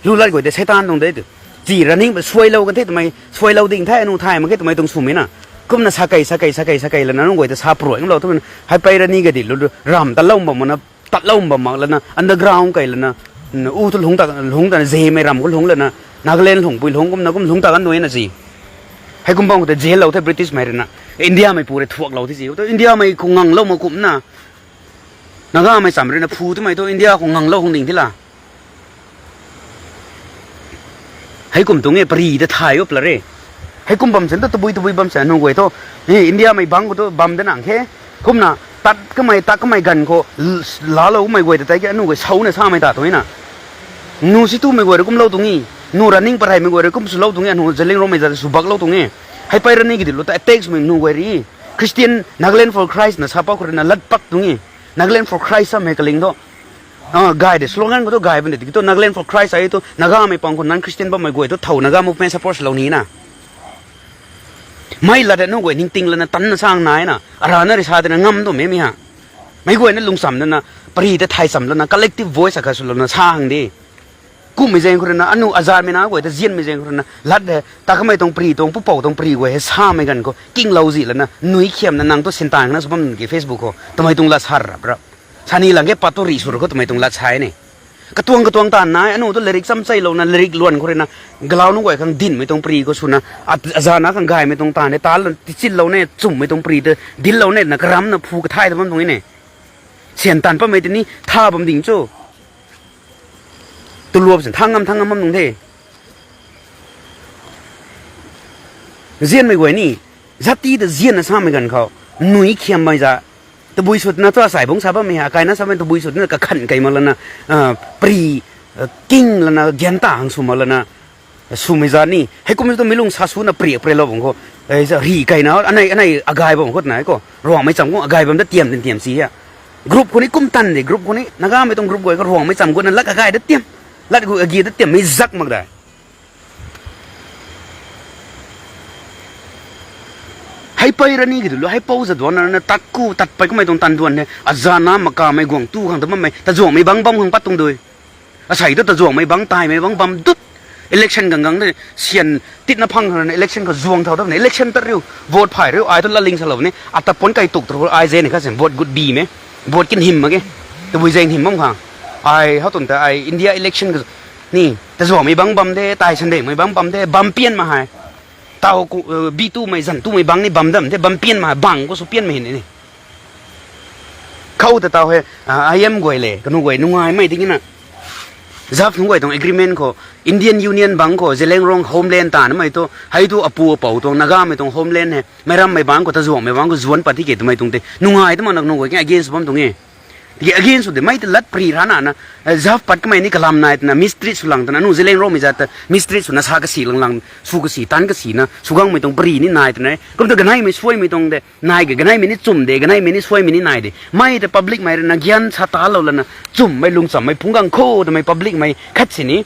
Lu lat guay de Seitaan tuang de tu. Chi raning pa suailou kan the twmei, suailou ding the, anu thay mak khe twmei tuang swmei na. Kumna sa kei, sa kei, sa kei, sa kei lana, nunc guay ta sa pruai ngamlou twmei na. Hei pei rani kadilu, ram ta lou bam na, tatlou bam mak lana, underground kei lana, u thu lungc ta, lungc ta, zemei ram khou lungc lana, Nagaland lungc pui lungc kumna, kum lungc ta kan nui na si. Heikum bam khou tei jail lou the British mei rui na, Indiamei pu rui thuaklou the si. Indiamei khou nganglou mak kumna, Nagamei cham rui na phu twmei thu, India khou nganglou hung ding the la. Heikum tuang e pari ta thay up la re. Heikum bam sen tu tabui tabui bam sen nunc guay thu, Indiamei bangc khou tu bam de nang khe. Kumna, tat kamei, tat kamei ganv khou, laalou kamei guay ta tei ki anu guay sauna samei ta tuang na. Nu si tumei guay rui kumlou tuang e, nu running pareymei guay rui kum swlou tuang e, anu Zeliangrongmei zat swbaklou tuang e. Hei pei rani kidilou ta attack swmei nu guay rui, Christian, Nagaland for Christ na sa pa khou rui na lat pak tuang e. Nagaland for Christ samei kaling thu, gay de slogan khou thu gay bam de tiki thu Nagaland for Christ ai thu Nagamei pang khou non-Christian bammei guay thu thow Naga movement support swlou ni na. Mei lat de nu guay ningting lana tanna sang nai na, arana risa de na ngam twmei mi ha. Mei guayna lungcham lana, pari ta thay cham lana, collective voice akhat swlouna sa hang de. Kummei zaeng khou rui na, anu azanmei na guay ta zianmei zaeng khou rui na lat de, ta kamei tuang pari tuang, pupouc tuang pari guay hei samei ganv khou kinglou zi lana, nui khiamna nang tu sintan khana sw bam ki Facebook khou twmei tuang lat sa rap rap. Sani lang ke pat tu rih sw ra khou twmei tuang lat sa e ne. Katuang katuang taanv nai, anu tu latrik cham cheilouna, latrik luan khou rui na, galau nunc guay khang dinmei tuang pari khou swna, azana khang gaymei tuang taanv e, ta tichillou ne, chumhmei tuang pari ta dillou ne, na karamna phu kathai ta bam tuang e ne. Sian tan patmei tini tha bam ding cho. Tuluap sin thang ngam thang ngam bam tuang the. Zianmei guay ni, zati ta zianna samei ganv khou, nui khiammei za, tabui sw twna tu asai bungc sa bammei ha, kaina samei tabui sw twna kakhan kei mak lana, pari, king lana, gyan ta hang sw mak lana, swmei za ni, heikum tu mi lung sa swna pari parelou bam khou, rih kaina, anei, anei agay bam khou twna khou, Ruangmei cham khou agay bam da tiam, tiam si ha. Group khou ni kum tan de, group khou ni, Nagamei tuang group guay khou Ruangmei cham khou na lat agay da tiam, lat khou agi da tiam, mei zak mak da. Hei pei rani kidilou, hei pou za duan na, tat ku, tat pei kamei tuang tan duan he, azana makamei guang tu khang ta bammei, tazuangmei bang bam khang pat tuang dui. Asei tu tazuangmei bang, taimei bang bam dut. Election gang gang de, sian titna phang khang na election khou zuang thau ta ne, election tat riu, vote phay riu, ai tu latling salou ne, ata puan kai tuk tu ai ze ni kha sin, vote gut bimei, vote kin hym mak ge, tabui zaeng hym bam khang. Ai hou tun ta ai India election khou ni, tazuangmei bang bam de, tai sandemei bang bam de, bam pian ma hei. Tau, bi tumei, zan tumei bang ni bam dam the, bam pian ma, bang khou sw pianmei hin ni. Khou ta tau he, I M guay le, kanu guay nungaimei ding na. ZAF nunc guay tuang agreement khou, Indian Union bang khou, Zeliangrong homeland ta namei tu, hei tu apu apou tuang Nagamei tuang homeland he, meicrammei bang khou, tazuangmei bang khou, zuan pat thi ke twmei tuang te. Nungai twmei na kanu guay ki against bam tuang e. Tiki against sw de mei ta lat pari rana na, ZAF pat kamei ni kalam nai twna mistreat sw lang twna, nu Zeliangrongmei zat ta mistreat swna sa kasi lang lang, sw kasi, tan kasi na, sw gangmei tuang pari ni nai twna, kum ta ganeimei suaimei tuang de, nai ge ganeimei ni chum de, ganeimei ni suaimei ni nai de. Mei ta public mei rui na gyan sa talou lana, chummei lungchammei phungc gang khou twmei public mei khat sini,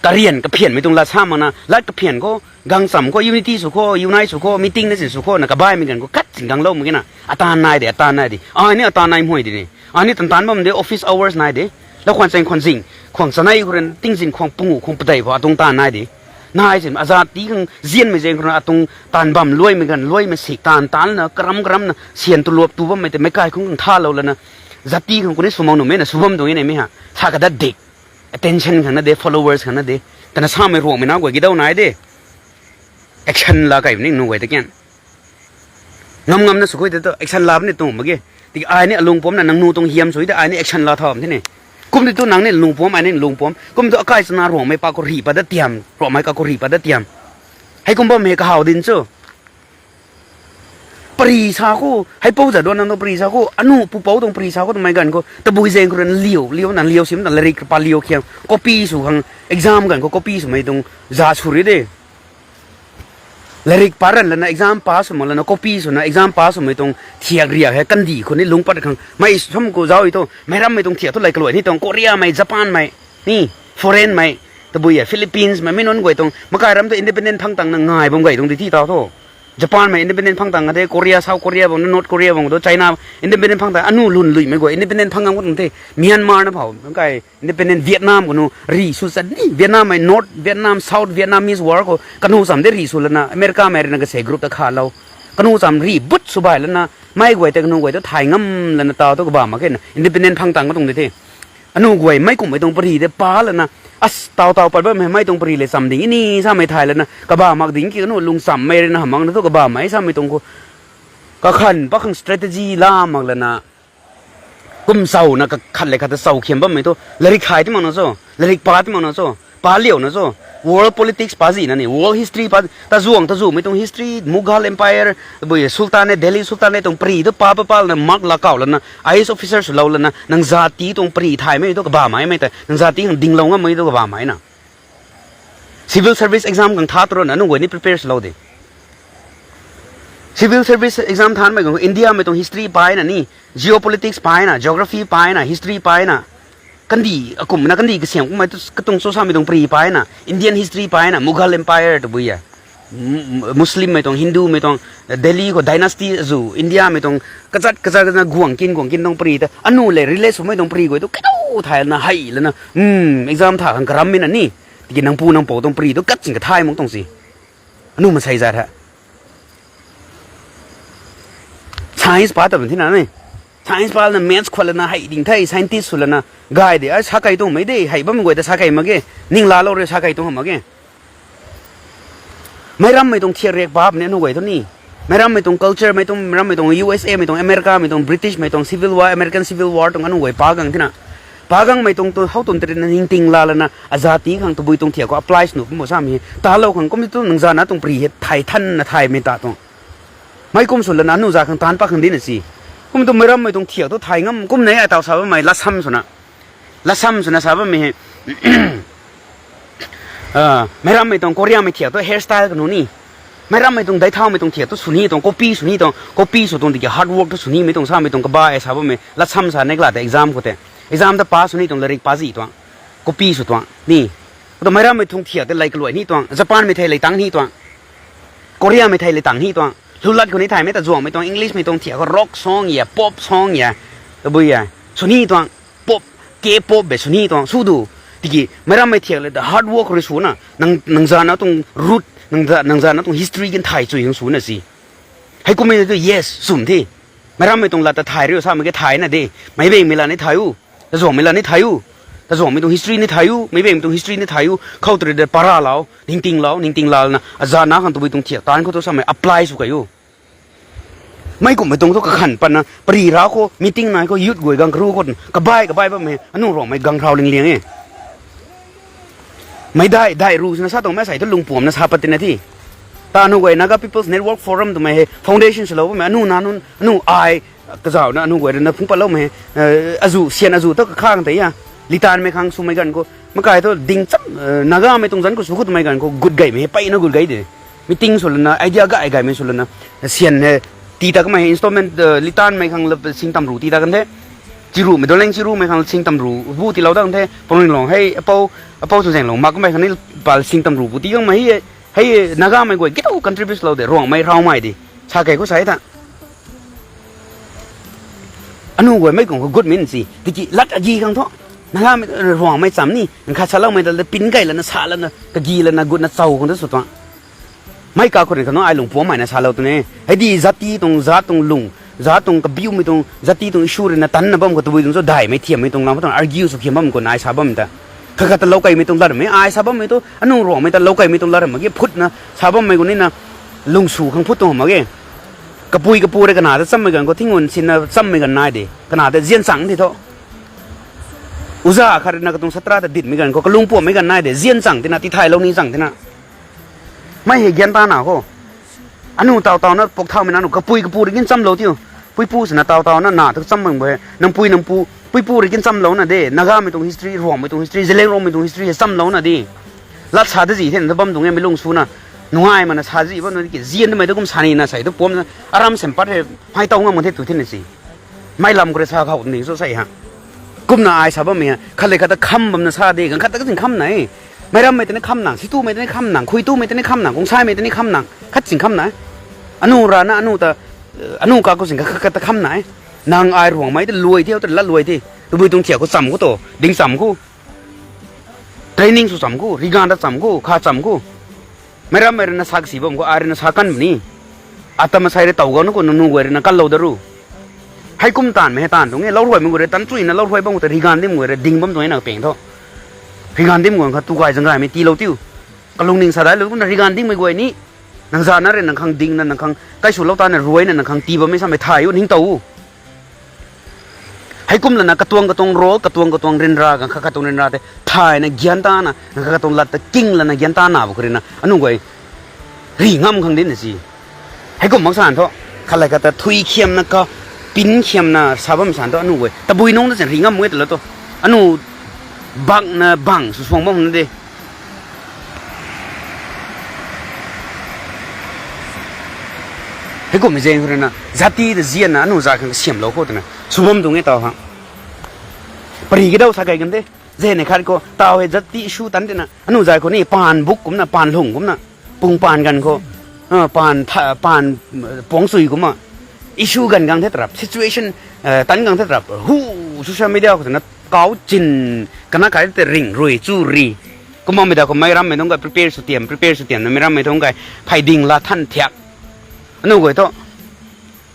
karian kaphianmei tuang lat sa mak na, lat kaphian khou, gang cham khou, unity sw khou, unite sw khou, meeting na sin sw khou, na kabaimei ganv khou khat sin ganglou mak ge na. Ata nai de, ata nai de. Ai ni ata nai mui de ni. Ai ni tan tan bam de, office hours nai de. Lau khwan chang khwan zing, khwang chanei khou rui tingzin khwang pungu khwang padei khou atuang ta nai de. Nai sin, azat ti khang zianmei zaeng khou rui atuang taanv bam luaimei ganv, luaimei sik taanv tanna, karam karamna, sian tuluap tu bammei te, meic kai khang khang thalou lana, zat ti khang kuni sw mak numei na sw bam tuang e ne mi ha. Sa kadat dik. Attention khang na de, followers khang na de. Tana samei Ruangmei na guay gidau nai de. Action la kai ni nu guay ta kian. Ngam ngamna sw khui de tu, action la bam ni tuang mak ge. Tiki ai ni alung puam na nang nu tuang hiam sw de, ai ni action la thau bam the ni. Kum di tu nang ni lung puam, ai ni lung puam. Kum tu akai chana Ruangmei pa khou rih pat da tiam, Ruangmei ka khou rih pat da tiam. Heikum bam hei kahaw din cho. Pari sa khou, hei pou za duan nang tu pari sa khou, anu pupouc tuang pari sa khou twmei ganv khou, tabui zaeng khou rui na liu, liu na liu sim na latrik pa liu khiam, copy sw khang, exam ganv khou copy swmei tuang za sw ri de. Latrik pa ran lana exam pass sw mak lana copy swna exam pass swmei tuang thiak riak hei kandih khou ni lungc pat khang. Mei sam khou zauc e thu, meicrammei tuang thiak thu lei kaluai ni tuang Koreamei, Japanmei, ni, foreignmei, tabui e Philippinesmei, mi nunc guay tuang, makai ram tu independent phang tang na ngai bam guay tuang di thi tau thu. Japanmei independent phang tang a de, Korea, South Korea bam, North Korea bam tu, China independent phang tang, anu lun luimei guay independent phang ngam khou tuang the, Myanmar na phou, kai independent Vietnam kanu rih sw chat ni, Vietnammei North Vietnam, South Vietnamese War khou kanu cham de rih sw lana, Americamei rui na kase group ta khalou. Kanu cham rih but sw bai lana, mei guay tei kanu guay tu thay ngam lana tau tu kabam mak khe na, independent phang tang khou tuang di the. Anu guay mei kumhmei tuang pari de pa lana, as tau tau pat bammei mei tuang pari le cham ding ni samei thay lana, kabam mak ding ki kanu lungchammei rui na hamang na tu kabam mak e samei tuang khou. Kakhan pa khang strategy la mak lana, kum chau na kakhat le khat ta chau khiam bammei tu, latrik thay ti mak na cho, latrik pa ti mak na cho, pa liu na cho, World politics pazi na ni, world history pa, tazuang tazumei tuang history, Mughal Empire, bui Sultanate, Delhi Sultanate tuang pri tu pa pa pa lana, mark la kau lana, I A S officer swlou lana, nang zati tuang pri thaymei tu kabamei mei ta, nang zati khang dinglou ngammei tu kabamei na. Civil service exam khang tha tu rana, nunc guay ni prepare swlou de. Civil service exam thanmei khang India mei tuang history pai na ni, geopolitics pai na, geography pai na, history pai na. Kandih akumna kandih kasiam kummei tu katuang cho samei tuang pri pai na, Indian history pai na, Mughal Empire tabui e. M-, Muslim mei tuang, Hindu mei tuang, Delhi khou dynasty azu, India mei tuang, kachat kachat kachat guang kin guang kin tuang pri ta, anu le relate swmei tuang pri guay tu, kaitou thay lana, hei lana, hmm, exam tha khang karam mei na ni, tiki nang pu nang pou tuang pri tu, kat ching kathay mak tuang si. Anu masei zat ha. Science pa ta bam thina ni. Science pa lana maths khwan lana hei ding thei, scientist sw lana, gay de, ai sa kei tuang mei de, hei bam guay ta sa kei mak ge, ning laalou rui sa kei tuang hamh mak ge. Meic rammei tuang thiak riak pa bam ni anu guay thu ni. Meic rammei tuang culture, mei tuang, meic rammei tuang U S A mei tuang, America mei tuang, British mei tuang, Civil War, American Civil War tuang anu guay pa gang thina. Pa gangmei tuang tu how tuang tei rina ningting laa lana, azati khang tabui tuang thiak khou apply sw nuh kum bo samei. Talou khang kum tu nang zana tuang pri hei thay than na thaymei ta tuang. Mei kum sw lana anu za khang taanc pat khang di na si. Kum tu meic rammei tuang thiak tu thay ngam kum nei ai taw sa bammei latsam swna. Latsam swna sa bammei hei. Ah, meic rammei tuang Koreamei thiak tu hairstyle kanu ni. Meic rammei tuang daic thaumei tuang thiak tu sw ni tuang, copy sw ni tuang, copy sw tuang tiki hard work tu sw nimei tuang samei tuang kabai sa bammei. Latsam sa neglaa tei exam khou tei. Exam ta pass sw ni tuang, larik pass zi tuang. Copy sw tuang ni. Ata meic rammei tuang thiak tei lei kaluai ni tuang, Japanmei thei lei tang ni tuang. Koreamei thei lei tang ni tuang. Lulat khou ni thaymei ta zuangmei tuang, Englishmei tuang thiak khou rock song ya, pop song ya, tabui ya. Sw ni tuang, pop, K-pop be sw ni tuang, sw du. Tiki, meic rammei thiak le ta hard work rui swna, nang, nang zana tuang root, nang za-, nang zana tuang history kin thay chui hang swna si. Hei kummei tu, yes, sum the. Meic rammei tuang lat ta thay riu samei ke thay na de. Meic bengmei la ni thay u. Tazuangmei la ni thay u. Tazuangmei tuang history ni thay u. Meic bengmei tuang history ni thay u. Khou tei rui de para lau, ningting lau, ningting laa lana, azana khang tabui tuang thiak taanc khou tu samei apply sw kei u. Mei kumhmei tuang thu kakhan patna, pari rau khou, meeting nai khou, youth guay gang karu khou, kabai, kabai bammei, anu Ruangmei gang rau lingliang e. Mei dai, dai ru swna sa tuang mei sei thu lungpuamna sa pat tina thi. Ta anu guay Naga People's Network Forum twmei hei, foundation swlou bammei, anu na, anu, anu ai, kazauhna anu guay rui na phungc patloumei hei, eh, azu, syan azu ta kakhang tei a. Litanmei khang swmei ganv khou, makai thu ding cham, eh, Nagamei tuang zanc khou sw khou twmei ganv khou, gut gaymei hei, peyna gut gay de. Meeting sw lana, idea gay gaymei sw lana, syan hei, tii ta kamei hei, installment, eh, Litanmei khang la sing tamru tii ta kan the. Chirumei, Doleng Chirumei khang la sing tamru bu tiilou ta kan the. Pongringlong hei, apou, apou Chunzaenglong mak kamei khang ni pal sing tamru bu tii kamei hei, hei, Nagamei guay kitou contribute lou de, Ruangmei, Raumei di. Sa kei khou sa e ta. Anu guay mei kung khou gut min si. Tiki lat agi khang thu. Nagamei, Ruangmei cham ni, nkhat saloumei ta pin gay lana sa lana, kagi lana gutna chau khang ta sw tuang. Mei kakhou rui kanu ai lungpuammeina salou tune. Heidi zati tuang, zat tuang lung, zat tuang kabiumei tuang, zati tuang issue rui na tanna bam khou tabui tuang cho daihmei thiammei tuang lam tuang argue sw khiam bam khou na ai sa bam ta. Khat khat ta loukeimei tuang latmei ai sa bammei tu, anu Ruangmei ta loukeimei tuang lat mak ge phutna sa bammei khou nina lungsw khang phut tuang mak ge. Kapui kapu rui kana ta chammei ganv khou thingun sinna chammei ganv nai de. Kana ta zian chang ti tho. Uza khat rui na katuang satra ta ditmei ganv khou kalungpuammei ganv nai de. Zian chang tina, tithaylou ni chang tina. Mei hei gyan tana khou. Anu taw tawna pok thaumei nanu kapui kapu rui kin chamlou tiu. Puipu swna taw tawna na tu cham bam bo he. Nang pui nang pu, puipu rui kin chamlouna de. Nagamei tuang history, Ruangmei tuang history, Zeliangrongmei tuang history hei chamlouna de. Lat sa de zi thena ta bam tuang e mei lungswna. Nungai mana sa zi bam na ki zian twmei tu kum sa nina sei tu puam na. Aram sem pat hei, mei taw ngam kan the tu thena si. Mei lam khou rui sa khou ni so sei ha. Kumna ai sa bammei ha. Khat le khat ta kham bamna sa de, ganv khat ta kaching kham na e. Meic rammei tei ni kham nang, situmei tei ni kham nang, khuitumei tei ni kham nang, kungsaimei tei ni kham nang, khat ching kham na e. Anu rana, anu ta, anu kakhou sing khat khat ta kham na e. Nang ai Ruangmei ta luai thiu, ta lat luai the. Tabui tuang thiak khou cham khou tu, ding cham khou. Training sw cham khou, riganv ta cham khou, kha cham khou. Meic rammei rui na sa kasi bam khou, ai rui na sa kan bam ni. Ata masei rui taw gau na khou, nangniw guay rui na kanlou da ru. Heikum taanvmei hei taanv tuang e, louruaimei guay rui tan chuina louruai bam khou ta riganv dim guay rui ding bam tuang e na peng thu. Riganv dim guay kha tu gay zang gaymei tiilou tiu. Kalungning sa dailou kumna riganv dingmei guay ni. Nang zana rui nang khang dingna, nang khang kaiswlou tana ruaina, nang khang tii bammei samei thay u, ningtow u. Heikum lana katuang katuang role, katuang katuang ryanra, ganv khat katuang ryanra tei thayna gyan tana, ganv khat katuang lat ta king lana gyan tana bo khou rui na, anu guay ri ngam khang di na si. Heikum mak san thu, khat lei khat ta thui khiamna ka, pin khiamna sa bam san thu, anu guay tabui nung ta chan ri ngam e tala tu. Anu bak na bang sw suang bam na de. Heikum zaeng khou rui na, jati ta zianna, anu zay khang kasiamlou khou twna sw bam tuang e taw ha. Pari kadau sa kai kan de. Zaeng ni khat khou, taw hei jati issue tan tina, anu zay khou ni paan buk kumna, paan lung kumna, pung paan ganv khou, paan, paan, puang chui kumna, issue ganv gang the tarap, situation, tan gang the tarap, hu, social media khou twna, kau chin, kana kai te ring rui, chu ri. Kumna mei da khou mei rammei tuang kai prepare sw tiam, prepare sw tiam na mei rammei tuang kai, phey ding la than thiak. Anu guay thu,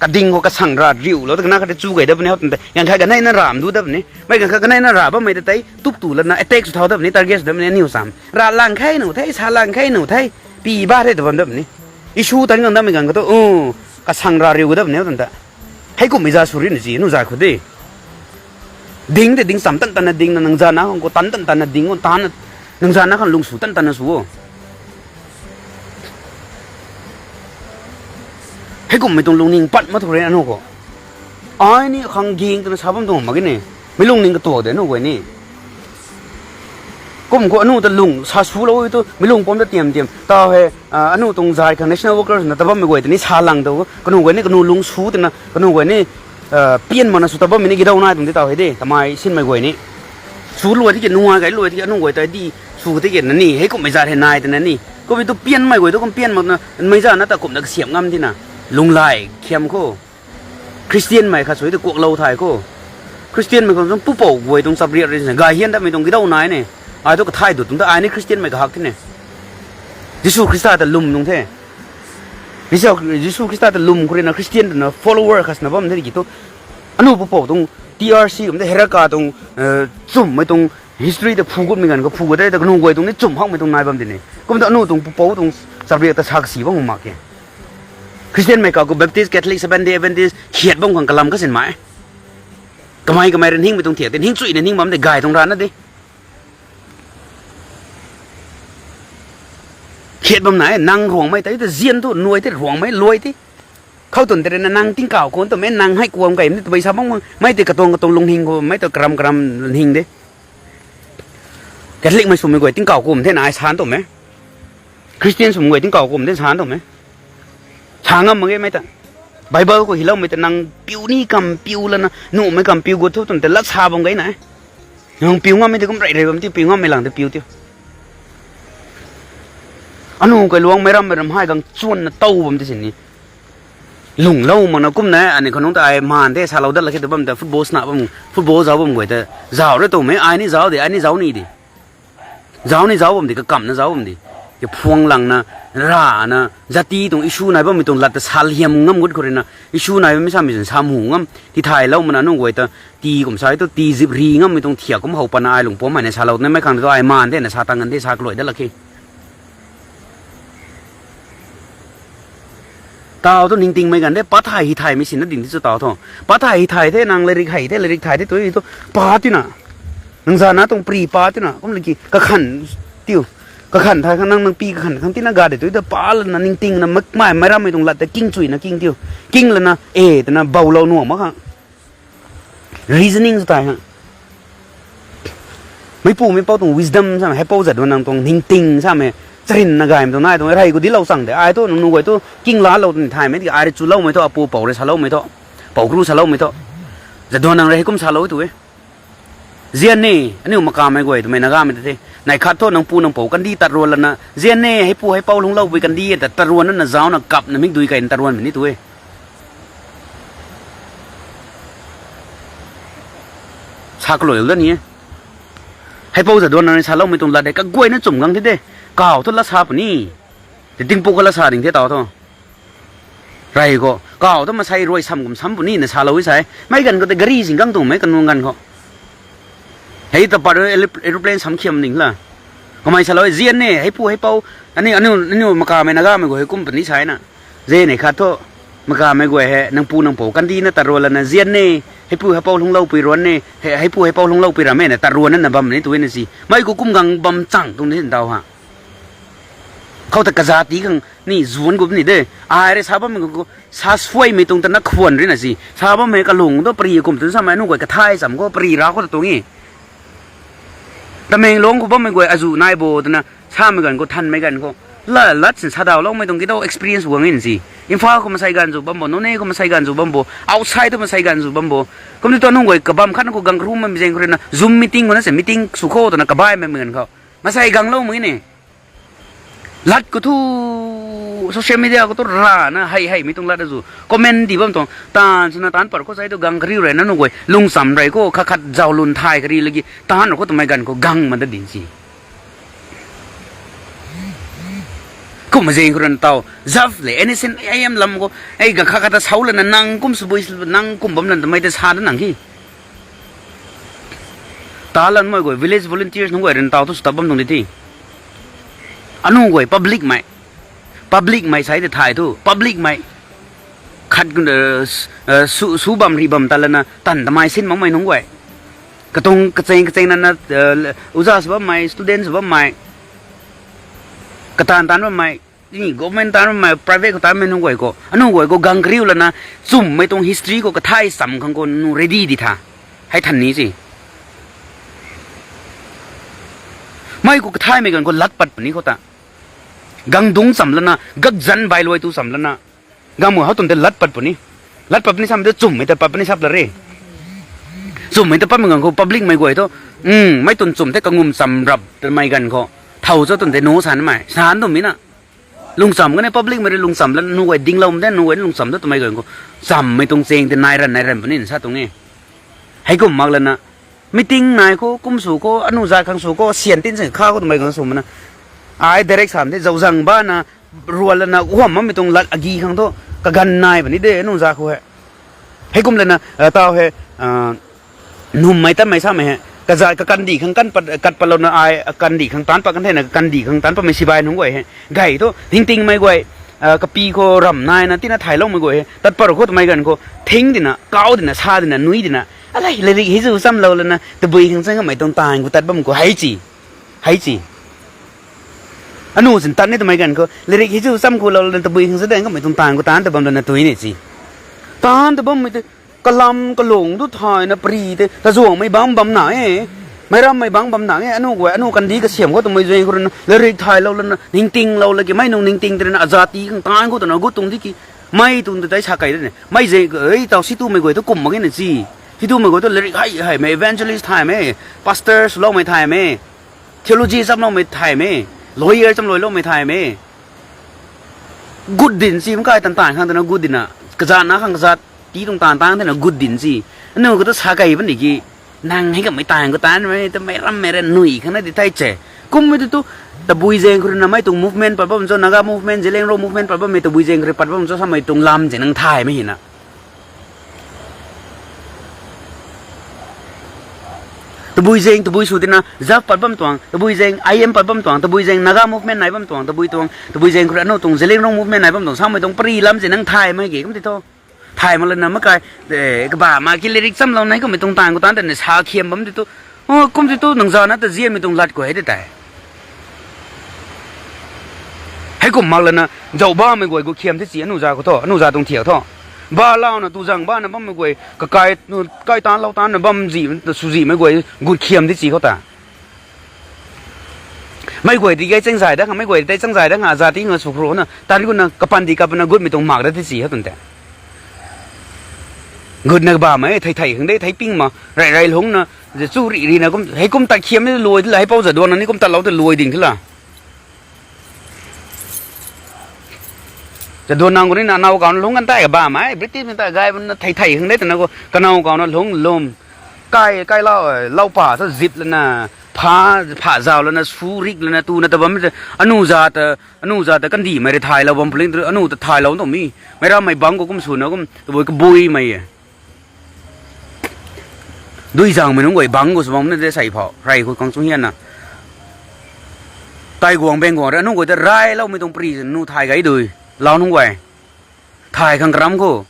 kading khou kasang ra riulou, ta kana khat te chu gay da puni hou tan te. Ganv khat kanei na ram du da puni. Mei ganv khat kanei na ra bammei ta tei, tup tu lana attack sw thau da puni, target sw da puni, aniw sam. Ra lang khe nu the, sa lang khe nu the, pi ba the ta bam da puni. Issue tan gang dammei ganv khat thu, kasang ra riu da puni hou tan ta. Heikum mei za sw ri na si, nu zay khou de. Ding tei ding cham tan tanna ding na, nang zana khang khou tan tan tanna ding, tan, nang zana khang lung sw tan tanna sw o. Heikum mei tuang lungning pat ma thu re anu khou. Ai ni khang ging twna sa bam tuang mak ge ni. Mei lungning katuak de anu guay ni. Kum khou anu ta lung sa swlou tu, mei lung pam ta tiam tiam. Taw hei, anu tuang zay khang national workers na ta bammei guay ta ni sa lang tu. Kanu guay ni, kanu lung sw twna, kanu guay ni, pian mana sw ta bammei ni gidau nai tuang di taw hei de, tamei sinmei guay ni. Sw luai tiki, nungai kai luai tiki, anu guay ta di, sw tiki na ni, heikum mei zat hei nai twna ni. Kummei tu pianmei guay tu kum pian makna, mei zana ta kumna kasiam ngam tina. Lunglay khiam khou. Christian mei khat sw tu kuaklou thay khou. Christian mei khang tuang pupouc guay tuang chapriak rui gay hian datmei tuang gidau nai ni. Ai tu kathai dut tuang ta ai ni Christian mei kahak the ni. Jisu Khrista ta lwm nung the. Jisu, Jisu Khrista ta lwm khou rui na Christian twna follower khat swna bam the ki tu. Anu pupouc tuang T R C kum te Heraka tuang, chumhmei tuang history ta phu gutmei ganv khou phu gut te ta kanu guay tuang ni chumh hakmei tuang nai bam di ni. Kum ta anu tuang pupouc tuang chapriak ta sa kasi bam mak ke. Christian mei kakhou Baptist, Catholic, Seventh Day Adventist khiat bam khang kalam kasin mai. Kamei kamei rui ningmei tuang thiak te, ning chuina ning bam de gay tuang rana de. Khiat bam nai, nang Ruangmei tei ta zian tu, nuai tei Ruangmei luai tei. Khou tun tei rui na nang tingkauh khou twmei nang hei kuam kai ni tabui sa bam mei tei katuang katuang lungning khou mei ta karam karam lungning de. Catholic mei swmei guay tingkauh kum the na ai san twmei. Christian swmei guay tingkauh kum the san twmei. Sa ngam mak ge mei ta. Bible khou hiloumei ta nang piu ni kam piu lana, nuhmei kam piu gut thu twmei ta lat sa bam gay na. Nang piu ngammei tei kum rey rey bam tiu, piu ngammei lang tei piu tiu. Anu kailuangmei rammei ram hei gang chuanna tow bam tei sini. Lungclou makna kumna, ani khanungc ta ai maan the, salou dat lak khe ta bam ta football sna bam, football zauc bam guay ta, zauc rui twmei, ai ni zauc de, ai ni zauc ni de. Zauc ni zauc bam de, kakamna zauc bam de. Kaphuang langna, rana, jati tuang issue nai bammei tuang lat ta saliam ngam gut khou rui na, issue nai bammei samei zan samhu ngam, tithaylou makna nunc guay ta, ti kum sa tu, ti zip ri ngammei tuang thiak kum how patna ai lungpuam mei na salou, na mei khang tu ai maan the, na sa tang kan the, sa kaluai dat lak khe. Taw thu ningtingmei ganv de, pathay hithaymei sinna ding di chu taw thu. Pathay hithay the, nang lairik hei the, lairik thay the, tu, tu, pa tina. Nang zana tuang pri pa tina, kum laki, kakhan, tiu. Kakhan thay khang nang, nang pi kakhan khang tina ga de, tu, tu, pa lana ningtingna, mak, mei, mei rammei tuang lat ta king chuina king tiu. King lana, e, twna, bowlou nuang mak khang. Reasoning sw tai ha. Meipumei pou tuang wisdom samei, heipou Jadonang tuang ningting samei, charynna gaymei tuang nai tuang, rey khou dilou chang de, ai tu, nang nu guay tu, king laalou tw ni thaymei, tiki ai rui chuloumei thu, apu pou rui saloumei thu, pou kru saloumei thu. Jadonang rui heikum salou tu e. Zian ni, aniu makamei guay twmei Nagamei ta the. Neih khat thu nang pu nang pou kandih tat ruan lana, zian ni, heipu heipou lungcloupui kandih ta tat ruan na, na zaucna kapna mikdui keyna tat ruanmei ni tu e. Sa kaluai dat ni e. Heipou Jadonang rui saloumei tuang lat de, kaguayna chum gang the de. Kaw thu lat sa puni. Ti tingpuk kha lat sa ding the taw thu. Rey khou, kaw thu masei ruai sam kum sam puni na salou e sa e. Mei ganv khou tei gari zing gang tuangmei kanung ganv khou. Hei ta pat aeroplane sam khiam ding la. Kamei salou e, zian ni, heipu heipou, aniu, aniu, aniu makamei Nagamei guay heikum puni sa e na. Zian ni khat thu. Makamei guay hei nang pu nang pou kandih na taruan lana zian ne, heipu heipou lungcloupui ruan ne, hei, heipu heipou lungcloupui ram e na taruan na bam ni tu na si. Mei khou kum gang bam chang tuang ni tau ha. Khou ta kazat ti khang ni zuan gup ni de. Ai rui sa bammei khou sa suaimei tuang ta na khwan rui na si. Sa bammei kalung tu pari kum tu samei nu guay kathai cham khou pari ra khou ta tuang e. Tamenglong khou bammei guay azu nai bo twna samei ganv khou thanmei ganv khou la lat sin sadauloumei tuang ki tau experience guang in si. Imphal khou masei ganv zu bam bo, Noney khou masei ganv zu bam bo, outside tu masei ganv zu bam bo. Kum tu ta nunc guay kabam khat khou gang kru mamei zaeng khou rui na Zoom meeting khou na se meeting sw khou twna kabaimei ganv khou masei gangloumei ne. Lat khou thu social media khou tu rana hei heimei tuang lat azu comment di bam tuang taanv swna taanc par khou sai tu gang kariu rui na nunc guay lungcham rui khou khat khat zauc lun thay kari lagi taanc rui khou twmei ganv khou gang ma da din si. Kumna zaeng khou rui na tau zaf le anything am lam khou ei gang khat khat ta sau lana nang kum sw bui nang kum bam lan twmei ta sa da nang ki. Ta lanmei guay village volunteers nunc guay rui na tau tu sw tat bam tuang di the. Anu guay public mei, public mei sai de thay thu public mei khat, su bam ri bam ta lana tan tamei sin makmei nunc guay, katuang kacheng kacheng nana, uza sw bammei, student sw bammei, kataanv taanc bammei, government taanc bammei, private khou taanmei nunc guay khou anu guay khou gang kariu lana chumhmei tuang history khou kathai cham khang khou nu ready di tha. Hei than ni si. Mei khou kathaimei ganv khou lat pat puni khou ta gang dungc cham lana gakzan bailuai tu cham lana gang mu hou tun tei lat pat puni. Lat pat puni samei tu chumhmei ta pat puni sap la re. Chumhmei ta patmei ganv khou public mei guay thu mei tun chum tei kangum cham rap twmei ganv khou thow cho tun tei nu sanmei san twmei na lungcham kan e. Public mei rui lungcham lana nu guay dingloumei de, nu guay lungcham tu twmei ganv khou chammei tuang cheng tei nai ran nai ran puni sa tuang e. Heikum mak lana meeting nai khou kum sw khou anu zat khang sw khou syan tin sing kha khou twmei khang sw mana ai direct sam de zauc zang bana ruan lana guam makmei tuang lat agi khang thu kaganv nai puni de anu zat khou hei. Heikum lana tau hei nummei tatmei samei hei kazat kakandih khang kat patlouna ai akandih khang taanc pat kan theina kakandih khang taanc patmei sibai nunc guay hei gay thu ningtingmei guay kapi khou ramh naina tina thayloumei guay hei tat pat khou twmei ganv khou thing dina kau dina sa dina nui dina alei lairik hei zu chamlou lana tabui khang chang kamei tuang taanv khou tat bam khou hei ci, hei ci. Anu sin tat ni twmei ganv khou lairik hei zu cham khou lou lana tabui khang chang kamei tuang taanv khou taanc ta bam lana tui ni ci. Taanc ta bammei tei kalam kalung tu thayna pari tei tazuangmei bangc bam na e. Meic rammei bangc bam na e. Anu guay anu kandih kasiam khou twmei zaeng khou rui na lairik thaylou lana ningtinglou laki mei nung ningting tei rui na azati khang taanc khou twna gut tuang di ki. Mei tuang ta tei sa kei de ne mei zaeng ei tau situmei guay tu kum mak ge na ci. Situmei guay tu lairik hei heimei evangelist thaymei, pastor swloumei thaymei, theology chamloumei thaymei, lawyer chamluailoumei thaymei gut din si mkai tan taanv khang twna gut dina kazat na khang kazat ti tuang taanv taanc thena gut din si. Anu khou tu sa kei puni ki nang hei kamei taanv khou taanmei twmei rammei rui nui khang na di thei che. Kummei tu tu tabui zaeng khou rui na mei tuang movement pat bam cho, Naga movement, Zeliangrong movement pat bammei tabui zaeng khou rui pat bam cho samei tuang lam ze nang thaymei hina. Tabui zaeng tabui sw tina zap pat bam tuang, tabui zaeng I M pat bam tuang, tabui zaeng Naga movement nai bam tuang, tabui tuang tabui zaeng khou rui anu tuang Zeliangrong movement nai bam tuang samei tuang pari lam ze nang thaymei ki kum ti tho. Thay mak lana makai, kaba ma ki lairik chamlou nai kummei tuang taanv khou taanc tana sa khiam bam ti tu. Kum ti tu nang zana ta zianmei tuang lat khou hei de tei. Heikum mak lana zauc bammei guay khou khiam the ci anu za khou tho, anu za tuang thiak tho. Ba launa tu zang bana bammei guay kakai, kai taanc lou taanc na bam zi, swzihmei guay gut khiam the ci khou ta. Mei guay ti gei changzay da khang, mei guay ti tei changzay da khang, azati nga sw khou na tan gutna kapandi kapna gutmei tuang mak da the ci hei tun tei. Gutna bamei thei thei khang de, thei ping ma, rey rey lungna, chu rih rihna kum, hei kum tat khiam ni luai di la, hei pou zaduanna ni kum tatlou tei luai ding the la. Zaduan nang khou ni na, naw kauna lungc kan tei kabamei, British mei ta gay bam na thei thei khang de twna khou, kanaw kauna lungc lum. Kai, kai lau, lau pa thu zip lana, pha, pha zau lana, su rik lana, tuna ta bam, anu za ta, anu za ta kandihmei rui thaylou bam pling tu, anu ta thaylou tuang mi. Meic rammei bangc khou kum swna kum, tabui kabuimei e. Dui zangmei nunc guay bangc khou sw bam na de sei phou, rey khou khang chung hianna. Tai guang beng guang rui, anu guay ta rayloumei tuang pari nu thay gay dui, lau nunc guay. Ai khang karam khou.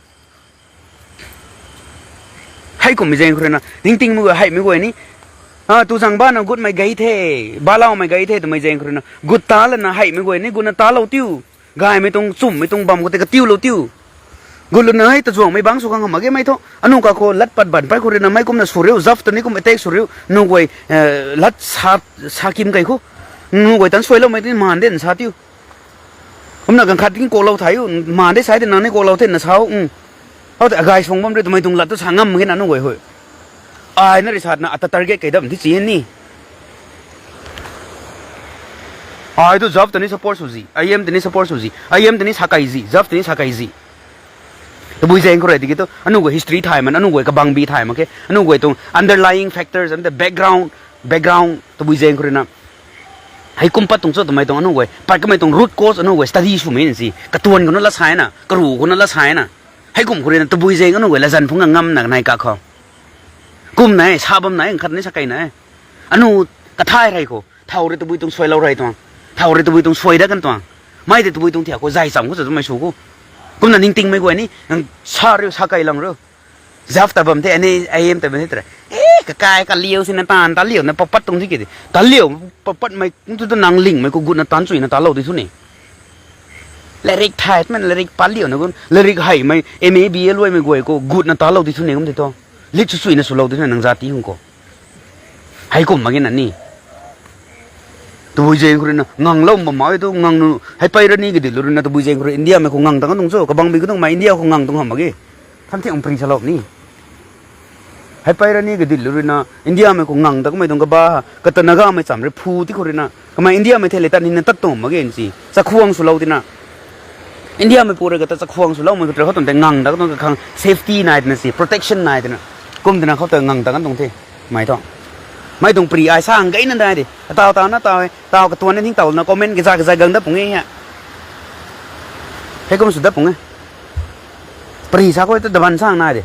Hei kummei zaeng khou rui na, ningtingmei guay, heimei guay ni. A, tu zang bana gutmei gei the, balaumei gei the, twmei zaeng khou rui na. Gut ta lana heimei guay ni, gutna talou tiu. Gaymei tuang, chumhmei tuang bam khou tei katiulou tiu. Gut lana hei ta zuangmei bang sw khang hamh mak ge mei thu. Anu ka khou lat pat ban pat khou rui na, mei kumna sw riu, zaf ta ni kum attack sw riu, nu guay, eh, lat sa, sa kim kei khou. Nu guay tan suailoumei tei maan de na sa tiu. Kumna ganv khat king kuaklou thai u, maan de sai de nang ni kuaklou the na sa u, um. Hou tei agay suang bam rui twmei tuang lat tu sa ngam mak ge na nu guay hui. Ai na ri satna ata target kei dam thi chi ni. Ai tu zaf ta ni support sw zi, I M ta ni support sw zi, I M ta ni sa kei zi, zaf ta ni sa kei zi. Tabui zaeng khou rui tiki tu, anu guay history thay man, anu guay kabangbi thay mak khe, anu guay tuang underlying factors and the background, background, tabui zaeng khou rui na. Hei kum pat tuang cho twmei tuang anu guay, pat kamei tuang root cause anu guay study swmei na si, katuan khou na lat sa na, karu khou na lat sa na. Hei kum khou rui na tabui zaeng anu guay latzan phungc ngam na nai ka khou. Kum na e, sa bam na e, khat ni sa kei na e. Anu kathay rei khou, thau rui tabui tuang suailou rei tuang. Thau rui tabui tuang suai dat kan tuang. Mei tei tabui tuang thiak khou, zay cham khou cha twmei sw khou. Kumna ningtingmei guay ni, nang sa riu, sa kei lang riu. Zaf ta bam the, ani, I M ta bam the tei. E, kakai, kaliu sina taanv, taliu na papat tuang si ki di. Taliu, papatmei, tu tu nang lingmei khou gutna tan chuina talou di thu ni. Lairik thay, man lairik pat liu na gun, lairik heimei, M A, B A luaimei guay khou gutna talou di thu ni kum tei thu. Lit sw chuina swlou di thu nang zati hung khou. Hei kum mak ge na ni. Tabui zaeng khou rui na nganglou bam mak e tu ngang nu, hei pei rani kaditlou rui na tabui zaeng khou rui Indiamei khou ngang tang tuang cho, kabangbi khou tuang mei India khou ngang tuang hamh mak ge. Tham thiang pri salou ni. Hei pei rani kaditlou rui na, Indiamei khou ngang ta kamei tuang kaba, kata Nagamei cham rui phu ti khou rui na, kamei Indiamei thei le tat nina tat tuang mak ge si. Chakhuang swlou tina. Indiamei pu rui kata chakhuang swloumei khou tei khou tuang tei ngang ta tuang kakhang safety nai tina si, protection nai tina. Kum tina khou ta ngang ta kan tuang the. Mei tuang. Mei tuang pri ai sa ang gei na dai di. Ataw taw na taw e, taw katuan na thing taw na comment kaza kaza gang dat pung e ha. Hei kum sw dat pung e. Pri sa khou ta daban sang nai de.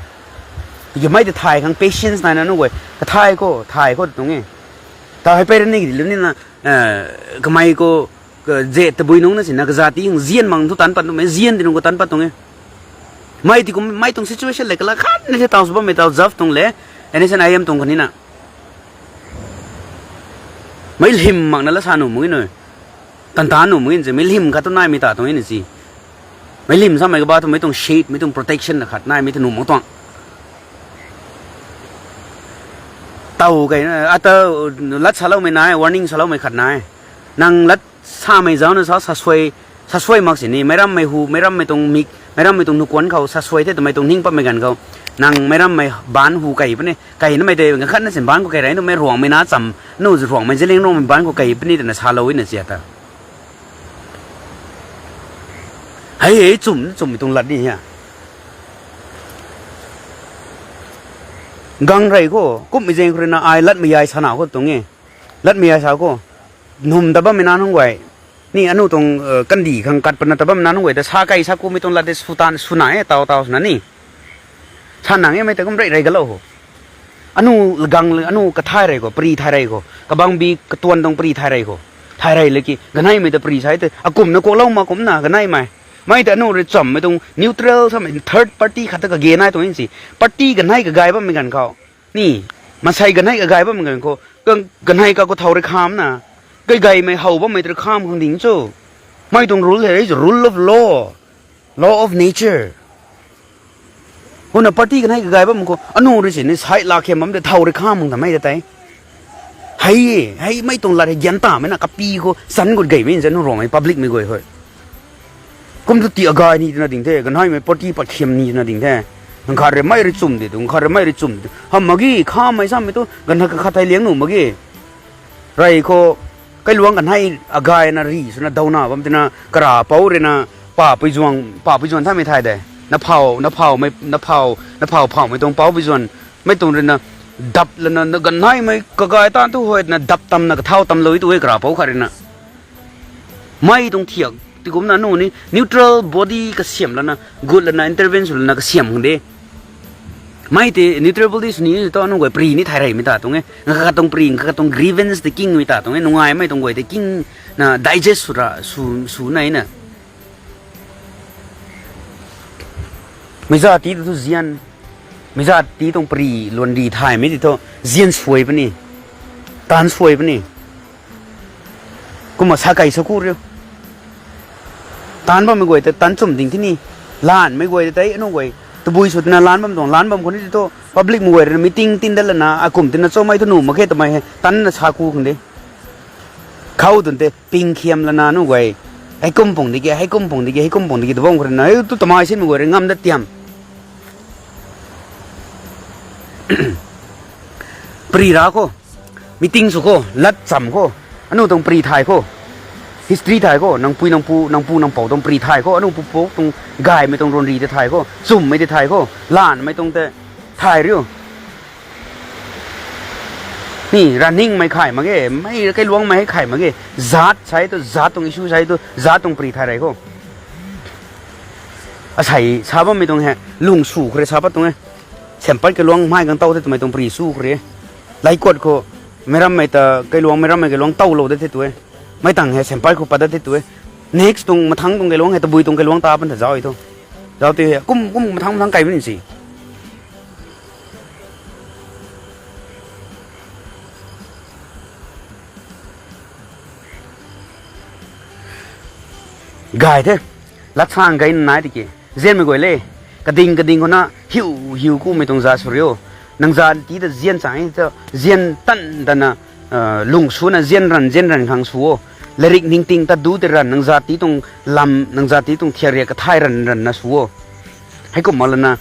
Tiki mei tei thay khang patience nai na nu guay. Kathay khou, thay khou tuang e. Taw hei pei rani kaditlou ni na, eh, kamei khou, ka, ze tabui nungc na sina kazati hang zian mang thu tan pat tuang e, zian di nung khou tan pat tuang e. Mei ti kum, mei tuang situation le kala khat na the taw sw bammei taw zaf tuang le, N S C N I M tuang khatni na. Mei lhym mak na la sa nuh mak e nui. Tan tan nuh mak e si, mei lhym khat tu naimei ta tuang e na si. Mei lhym samei kaba tu mei tuang shade, mei tuang protection na khat naimei tu nuh mak tuang. Taw kei na, ata lat saloumei nai, warning saloumei khat nai. Nang lat samei zauc na sa, sasuai, sasuai mak sini, meic rammei hu, meic rammei tuang mik, meic rammei tuang nukuan khou, sasuai the twmei tuang ning patmei ganv khou. Nang meic rammei baanc hu kei puni, kei namei tei, ganv khat na sin baanc khou kei rei, numei Ruangmei na cham, nu Ruangmei Zeliangrongmei baanc khou kei puni twna salou e na si ata. Hei hei chum, chummei tuang lat ni ha. Gang rei khou, kummei zaeng khou rui na ai latmei ai sana khou tuang e. Latmei ai sa khou. Nhum ta bammei na nunc guay. Ni anu tuang, eh, kandih khang kat pana ta bammei na nunc guay ta sa kei sa kumei tuang lat tei sw tan, swna e, taw taw swna ni. Sa nang e mei ta kum rei rei galou khou. Anu gang, anu kathay rei khou, pri thay rei khou. Kabangbi katuan tuang pri thay rei khou. Thay rei le ki, ganeimei ta pri sa e te, akumna kuaklou mak kumna ganeimei. Mei ta anu rui chammei tuang neutral samei third party khat ta kage nai tuang e si. Party ganei kagay bammei ganv khou. Ni, maansei ganei kagay bammei ganv khou, ka, ganei ka khou thau rui khamna, kaigaymei how bammei ta rui kham khang ding cho. Mei tuang rule hei rule of law, law of nature. Huna party ganei kagay bammei khou, anu rui sini side la kham bam de thau rui kham khang ta mei ta tei. Hei, hei mei tuang lat hei gyan tamei na kapi khou, san gut gaymei nzan nu Ruangmei public mei guay hoi. Kum tu ti agay ni twna ding the, ganeimei party pat khiam ni twna ding the. Nang khat rui mei rui chum de tu, nang khat rui mei rui chum de tu. Hamh mak ge, khamei samei tu, ganei kakhat thei liang nuh mak ge. Rei khou, kailuang ganei agayna ri swna dauna bam tina, kara pou rui na, papui zuang, papui zuang thamei thay de. Na phau, na phaumei, na phau, na phau phaumei tuang paupui zuang, mei tuang rui na, dap lana, na ganeimei kagay tan tu hoi na, dap tamna, kathau tamlou e tu e kara pou khat rui na. Mei tuang thiak, ti kumna anu ni neutral body kasiam lana, gut lana, intervene sw lana kasiam khang de. Mei tei neutral body sw ni tu anu guay pri ni thay reymei ta tuang e. Nang khat tuang pri, nang khat tuang grievance tei kingmei ta tuang e. Nungaimei tuang guay tei king na digest sw ra, sw, sw nai na. Meic zat ti tu thu zian. Meic zat ti tuang pari luan ri thaymei ti thu zian suai puni. Tan suai puni. Kumna sa kei sa ku riu. Tan bammei guay ta tan chum ding thini. Lanmei guay ta tei anu guay. Tabui sw tina lan bam tuang, lan bam khou ni ti thu public mei guay rui na meeting tin dat lana, akum tina cho mei thu nuh mak khe twmei hei tan na sa ku khang de. Khou tun te ping khiam lana nu guay. Hei kum pung di ke, hei kum pung di ke, hei kum pung di ke, tu bam khou rui na, hei tu tamei sin mei guay rui ngam dat tiam. Pari ra khou, meeting sw khou, lat cham khou, anu tuang pari thay khou, history thay khou, nang pui nang pu, nang pu nang pou tuang pari thay khou, anu pupuk tuang gaymei tuang ruanri tei thay khou, chummei tei thay khou, lanmei tuang tei thay riu. Mi, running mei khay mak ge, mei kailuangmei hei khay mak ge, zat sai tu, zat tuang issue sai tu, zat tuang pari thay rey khou. Asei sa bammei tuang hei, lung sw khou rui sa pat tuang e. Sampat kailuang mei gang tow the twmei tuang pari sw khou rui. Laikuat khou, meic rammei ta kailuang, meic rammei kailuang towlou de the tu e. Mei tang hei sampat khou pat dat the tu e. Next tuang mathangc tuang kailuang hei tabui tuang kailuang ta pan ta zauc e thu. Zauc ti hei, kum, kum mathangc mathangc kai bam ni si. Gay the. Lat sang gay nai tiki. Zianmei guay le. Kading, kading khou na hiu, hiu kumei tuang za sw riu. Nang za ti ta zian chang e ta, zian tan tana, lung suna zian ranv, zian ranv khang sw o. Lairik ningting ta du tei ranv, nang za ti tuang lam, nang za ti tuang thiak riak kathay ranv, ranvna sw o. Heikum mak lana,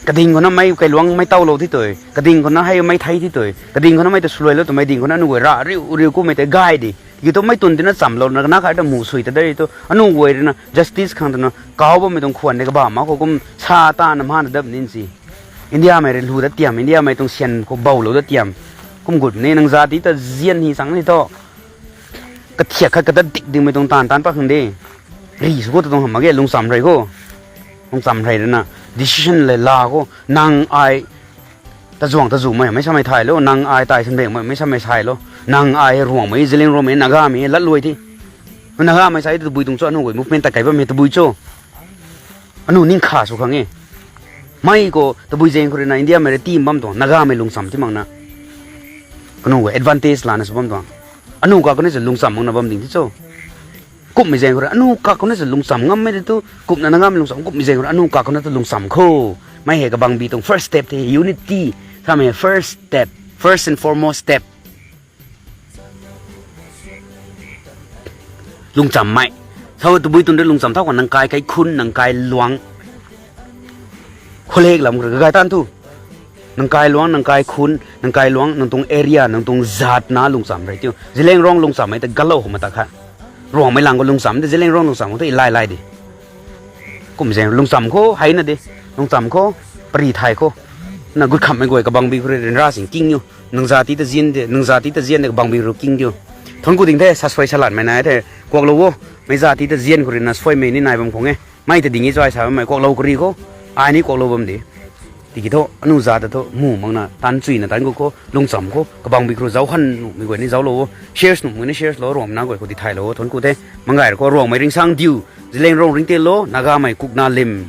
kading khou na mei kailuang mei towlou thi tu, kading khou na hei mei thei thi tu, kading khou na mei ta swluailou twmei ding khou na anu guay ra riu, riu kumei tei gay di. Tiki thu mei tun tina chamlou na, na khat ta mu sui ta de tu, anu guay rui na justice khang twna kau bammei tuang khwan de kabam mak khou kum sa tana mana dap nin si. Indiamei rui lu dat tiam, Indiamei tuang syan khou boulou dat tiam. Kum gut ni nang za ti ta zian hi chang ni thu. Kathiak khat kadat dik dingmei tuang taanv taanc pat khang de. Ri sw khou ta tuang hamh mak ge, lungcham rey khou. Lungcham rey rui na, decision le la khou, nang ai, tazuang tazuhmei, mei samei thay lou, nang ai tai sandengmei, mei samei sai lou, nang ai Ruangmei, Zeliangrongmei, Nagamei, latluai thi. Nagamei sai tabui tuang cho, anu guay movement ta kai bammei tabui cho. Anu ning kha sw khang e. Mei khou tabui zaeng khou rui na Indiamei rui tim bam tuang, Nagamei lungcham ti makna. Kanu guay advantage lana sw bam tuang. Anu kakhou ni sa lungcham makna bam ding ti cho. Kumhmei zaeng khou rui, anu kakhou ni sa lungcham ngammei ti tu, kumna Nagamei lungcham, kumhmei zaeng khou rui, anu kakhou na tu lungcham khou. Mei hei kabangbi tuang first step the, unity. Samei hei first step, first and foremost step. Lungchammei. Sa tabui tun rui lungcham thau khou nang kai kaikhun, nang kailuang. Kholek lam khou rui kakai tan thu. Nang kailuang, nang kaikhun, nang kailuang, nang tuang area, nang tuang zat na lungcham rey tiu. Zeliangrong lungchammei ta galou khou mata kha. Ruangmei lang khou lungcham de, Zeliangrong lungcham khou ta ilai lai de. Kumhmei zaeng lungcham khou, hei na de. Lungcham khou, pari thay khou. Na gut khamhmei guay kabangbi khou rui ryanra sing king niu. Nang za ti ta zian de, nang za ti ta zian de kabangbi rui king diu. Thuanc ku ding the, sa suai sa lanmei nai the. Kuaklou o, mei za ti ta zian khou rui na suaimei ni nai bam khang e. Mei ta ding e cho ai sa bammei kuaklou kari khou. Ai ni kuaklou bam de. Tiki thu, anu za ta thu, mu makna, tan chuina tan gu khou, lungcham khou, kabangbi khou rui zauc han nuhmei guay ni zauclou o, shares nuhmei ni shares lou, Ruangmei na guay khou ti thaylou o, thuanc ku the, manggay rui khou, Ruangmei ringcsandiu, Zeliangrong ringctilo, Nagamei kukna lim.